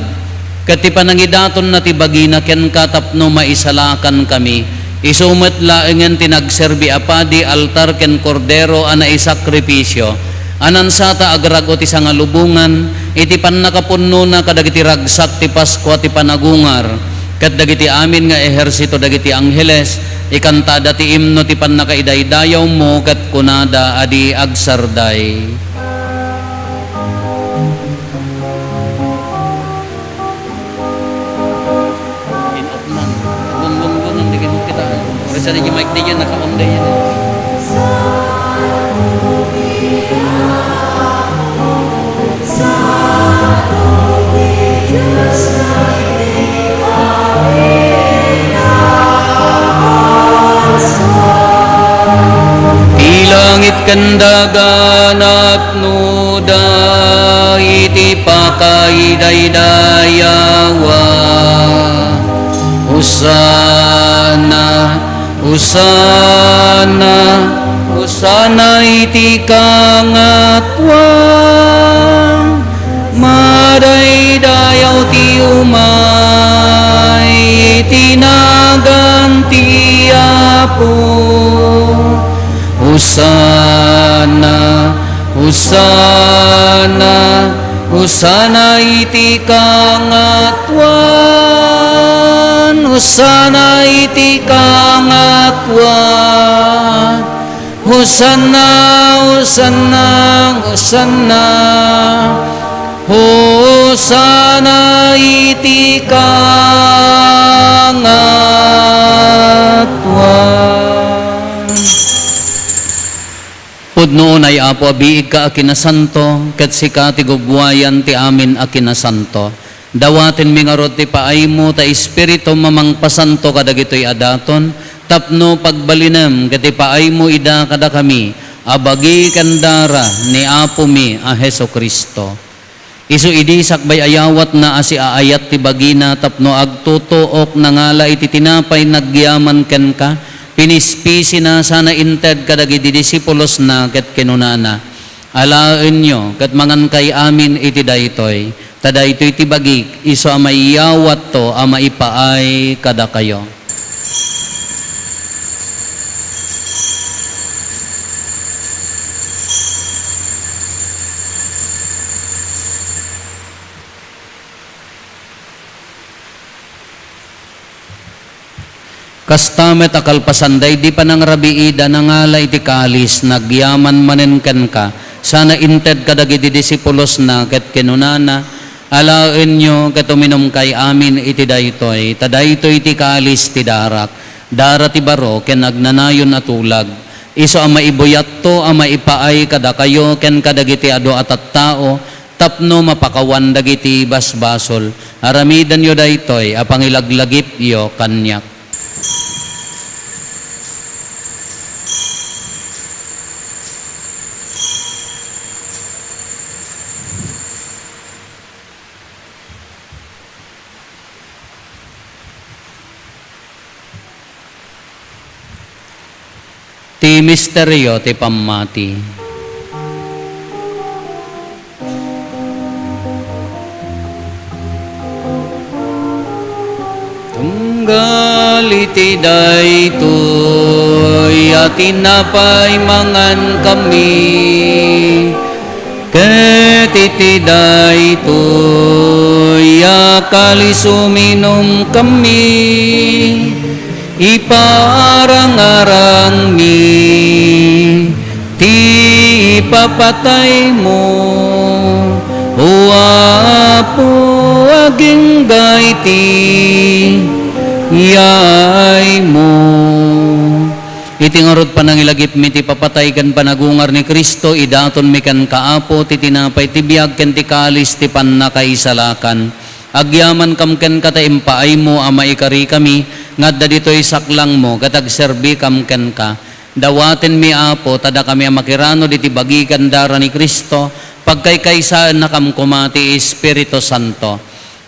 ket ti panangidatonna ti bagina kenka tapno maisalakankami. Isu met laengen ti nagserbi a padi, altar ken kordero a naisakripisio, a nansata agrag-o ti sangalubongan iti pannakapunnona kadagiti ragsak ti Paskua ti panagungar, ket dagiti amin nga ehersito dagiti angheles, ikantada ti imno ti pannakaidaydayawmo ket kunada a di agsarday. Inopnan. Wangwangwangan dagiti kitaan. Orasyan iti mic daydiay, naka-on daydiay. Ti langit ken daga napnoda iti pakaidaydayawa. Hosanna, Hosanna, Hosanna iti kangatoan. Madaydayaw ti umay iti nagan ti Apo. Hosanna, Hosanna, Hosanna iti kangatoan. Hosanna iti kangatoan. Hosanna, Hosanna, Hosanna. Hosanna iti kangatoan. Pudno unay, Apo, a biigka a kinasanto, ket sika ti gubbuayan ti amin a kinasanto. Dawatenmi ngarud ti paaymo ta Espiritum a mangpasanto kadagitoy a daton, tapno pagbalinem ket ipaaymo ida kadakami a bagi ken dara ni Apomi a Jesu-Cristo. Isu idi sakbay a yawatna a siaayat ti bagina tapno agtutuok, nangala iti tinapay nagyaman kenka, pinispisina sana inted kadagiti disipulosna ket kinunana, Alaenyo ket mangankay amin iti daytoy, ta daytoy ti bagik, isu a maiyawatto a maipaay kadakayo. Kasta met a kalpasan daydi panangrabiida, nangala iti kalis, nagyaman manen kenka, sana inted kadagiti disipulosna ket kinunana, Alaenyo ket uminumkay amin iti daytoy, ta daytoy ti kalis ti darak, dara ti baro ken agnanayon a tulag, isu a maibuyatto a maipaay kadakayo ken kadagiti adu a tattao, tapno mapakawan dagiti basbasol. Aramidenyo daytoy a pangilaglagipyo kaniak. Ti misterio ti pammati. Tunggal iti daytoy a tinapay mangankami, ket iti daytoy a kalis uminumkami, iparangarangmi ti ipapataymo, O Apo, agingga iti yaaymo. Iti ngarud panangilagipmi ti ipapatay ken panagungar ni Cristo, idatonmi kenka, Apo, ti tinapay ti biag ken ti kalis ti pannakaisalakan. Agyamankam kenka ta impaaymo a maikarikami nga adda ditoy saklangmo ket agserbikam kenka. Dawatenmi, Apo, ta dakami a makiranod iti bagi ken dara ni Cristo, pagkaykaysaennakam koma ti Espiritu Santo.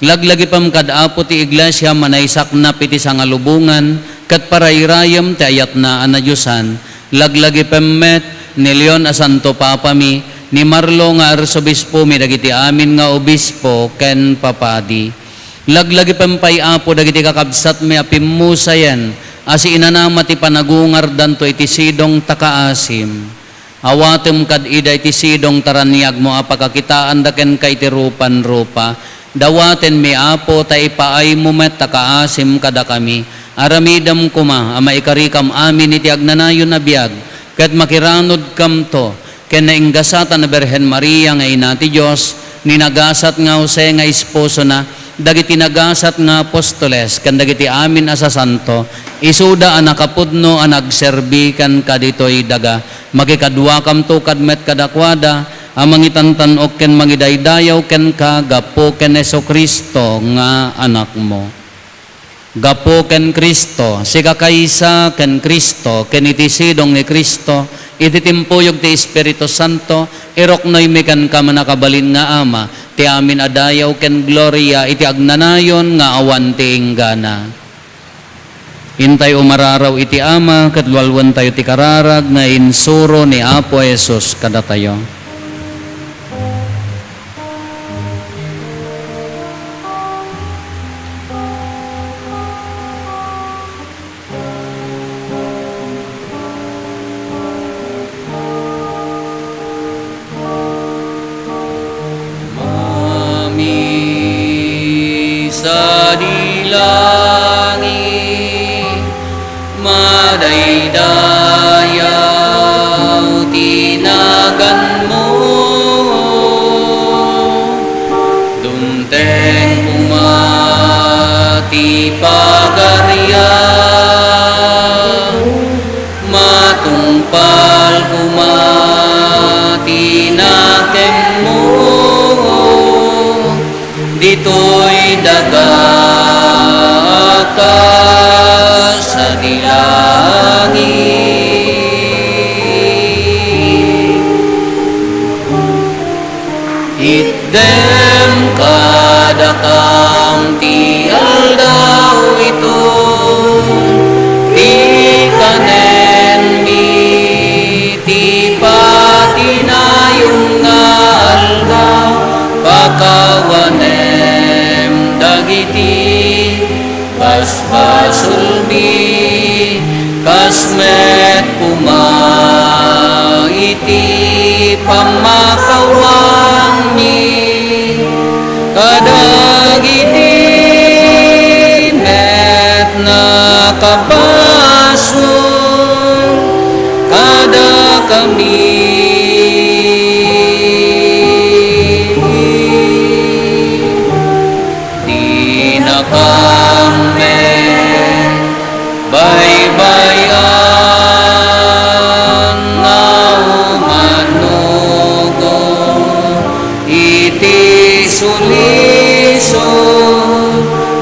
Laglagipem kad Apo ti Iglesia a naisaknap iti sangalubongan ket parayrayem ti ayatna a nadiosan. Laglagipem met ni Leon a Santo Papami, ni Marlo nga Arsobispomi, dagiti amin nga obispo ken papadi. Laglagipem pay, Apo, dagiti kakabsatmi a pimmusayen a siinanama ti panagungardanto iti sidong ta kaasim. Awatem kad ida iti sidong ta raniagmo a pakakitaanda kenka iti rupan-rupa. Dawatenmi, Apo, ta ipaaymo met ta kaasim kadakami. Aramidem koma a maikarikam amin iti agnanayon a biag, ket makiranodkamto ken nainggasatan a Birhen Maria nga Ina ti Dios, ni nagasat nga Jose nga esposona, dagiti nagasat nga apostoles, ken dagiti amin a sasanto, isuda a nakapudno a nagserbi kenka ditoy daga. Makikaduakamto kad met kadakuada a mangitantan-ok ken mangidaydayaw kenka gapu ken Jesu-Cristo nga Anakmo. Gapu ken Cristo, sikakaysa ken Cristo, ken iti sidong ni Cristo, iti timpuyog ti Espiritu Santo, iruknoymi kenka, Mannakabalin nga Ama, ti amin a dayaw ken gloria iti agnanayon nga awan ti inggana. Intay umararaw iti Ama, ket lualuentayo ti kararag nga insuro ni Apo Jesus kadatayo. Mami sadi langit, madaydayaw ti naganmo. Dumteng koma ti pagariam, matungpal koma ti nakemmo. Ditoy daga a kas sadi langit. Itdem kadakam ti aldaw iton ti kanenmi, ti patinayon nga aldaw. Pakawanem dagiti basbasolmi, kas met koma iti pammakawanmi kadagiti met nakabasol kadakami. Dinakam met baybay-an nga umanugo iti sulisog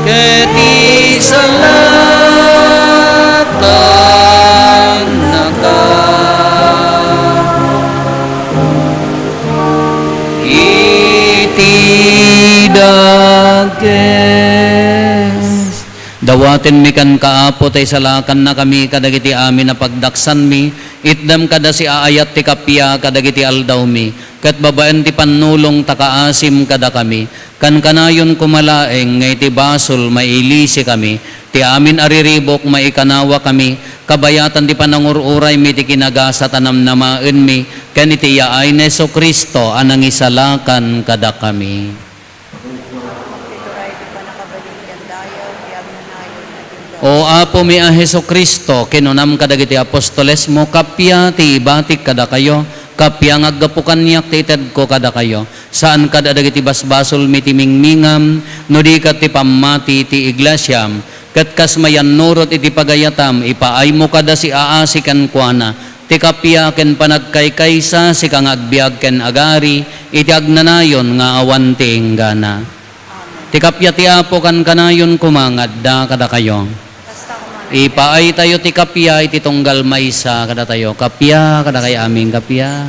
ket isalakannaka iti dakes. Dawatenmi kenka, Apo, ta isalakannakami kadagiti amin a pagdaksanmi, Itdem kada siaayat ti kappia kadagiti aldawmi, ket babaen ti pannulong ta kaasim kadakami. Kankanayon koma laeng nga iti basol mailisikami, ti amin a riribuk maikanawakami, kabayatan ti panangur-uraymi ti kinagasat a namnamaenmi, ken iti yaay ni Jesu-Cristo a nangisalakan kadakami. Ituray ti pannakabalin ken dayag ti agnanayon a Dios. O Apomi a Jesu-Cristo, kinunam kadagiti apostolesmo, kappia ti ibatik kadakayo, kappia nga aggapu kaniak ti itedko kadakayo. Saan kad a dagiti basbasolmi ti mingmingam, no di ket ti pammati ti iglesiam, ket kas mayannurot iti pagayatam, ipaaymo kada siaasi kenkuana, ti kappia ken panagkaykaysa, sika nga agbiag ken agari iti agnanayon nga awan ti inggana. Ti kappia ti Apo kankanayon koma nga adda kadakayo. Ipaaytayo ti kappia iti tunggal maysa kadatayo. Kappia kadakayo amin, kappia.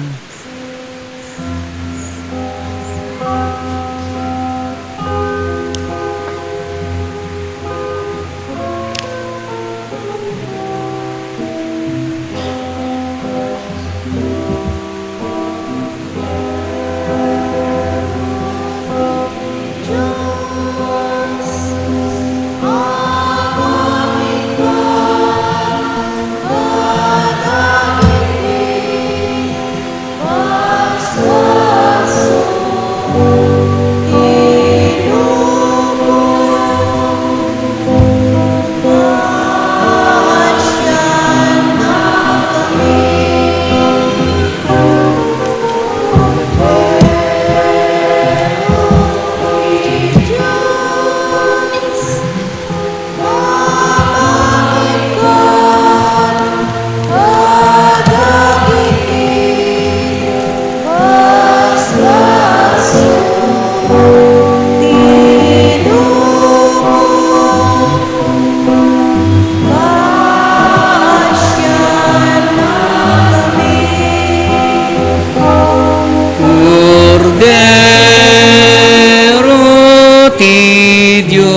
Kordero ti Dios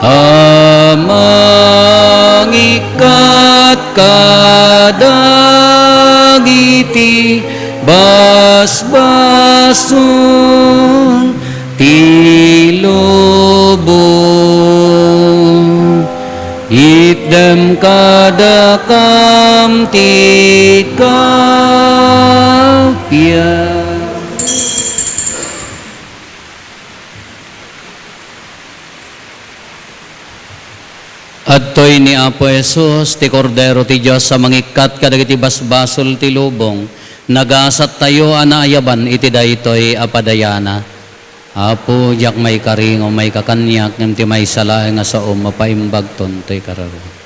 a mangikkat kadagiti basbason ti lubong. Itdem kadakam ti kappia. Adtoy ni Apo Jesus, ti Kordero ti Dios a mangikkat kadagiti basbasol ti lubong. Nagasattayo a naayaban iti daytoy a padayana. Apo, diak maikari nga umayka kaniak, ngem ti maysa laeng a saom, mapaimbagton toy kararua.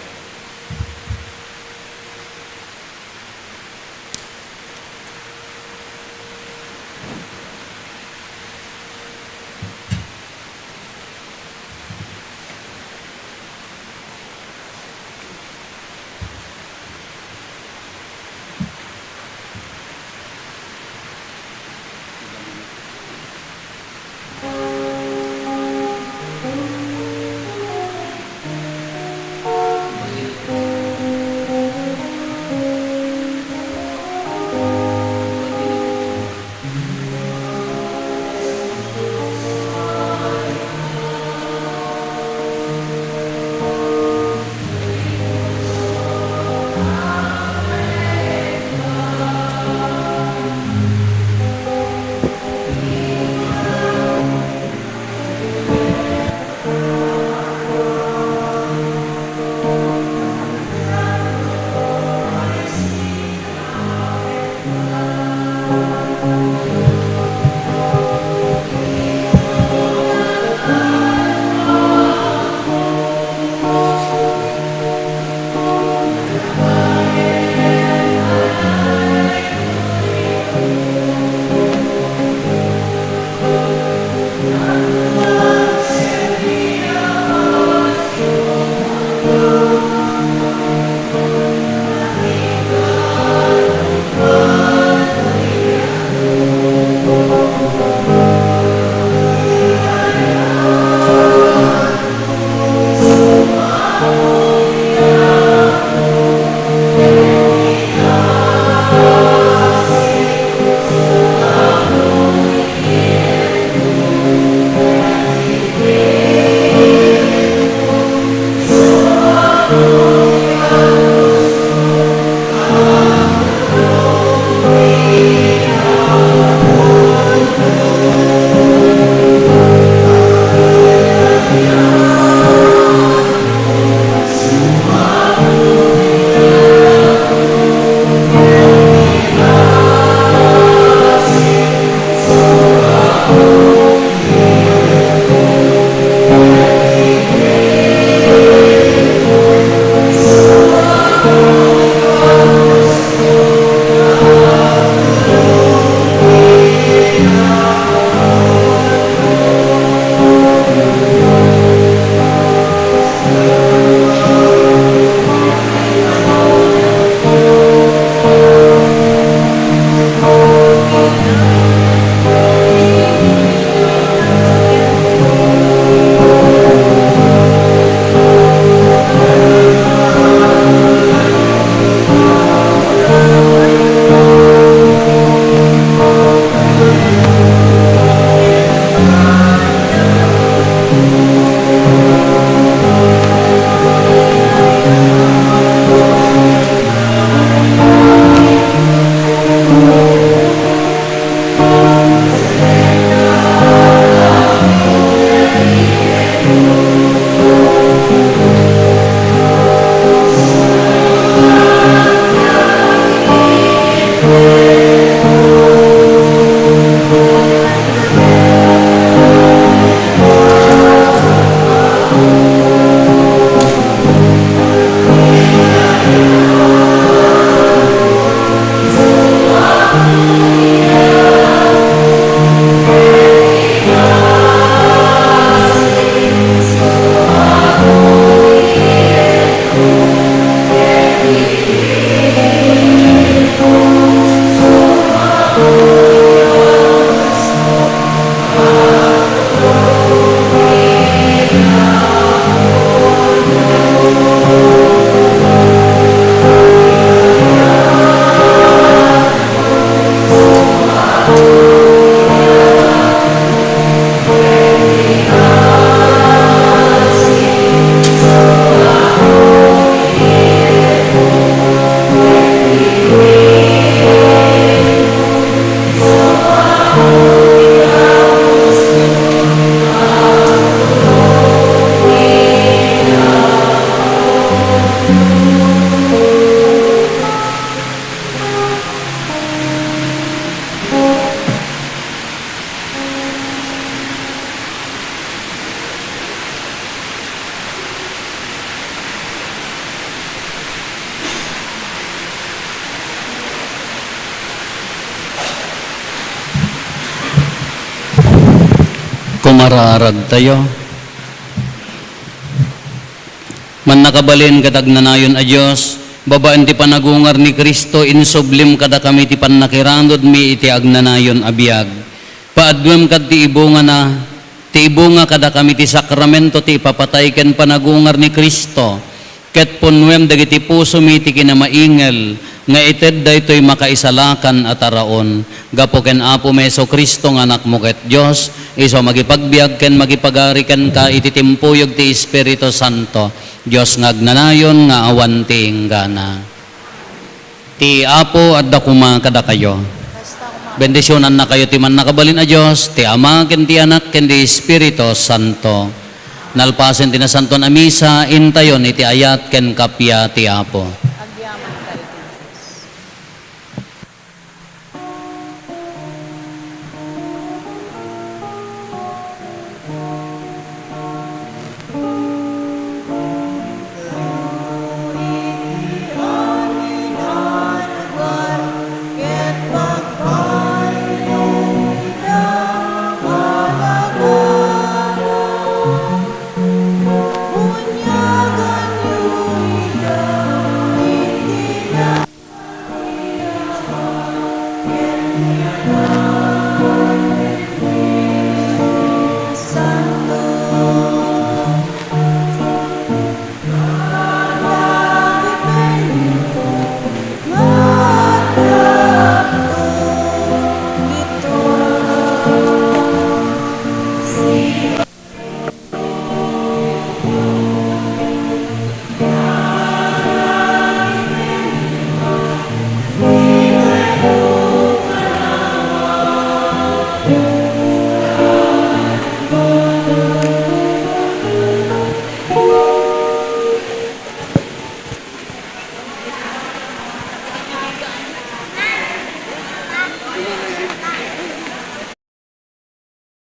Pumararadtayo. Mannakabalin ket agnanayon a Dios, babaen ti panagungar ni Cristo, insublim kadakami ti pannakiranudmi iti agnanayon a biag. Paadduem kad ti ibungana, ti ibunga kadakami ti sakramento ti ipapatay ken panagungar ni Cristo. Ket punnuem dagiti pusomi ti kinamaingel nga ited daytoy makaisalakan a taraon. Gapu ken Apomi Jesu-Cristo nga Anakmo ket Dios, isu a mangipagbiag ken mangipagari kenka iti timpuyog ti Espiritu Santo, Dios nga agnanayon nga awan ti inggana. Ti Apo adda koma kadakayo. Bendisionannakayo ti Mannakabalin a Dios, ti Ama, ken ti Anak, ken ti Espiritu Santo. Nalpasen ti Nasantoan a Misa, intayon iti ayat ken kappia ti Apo.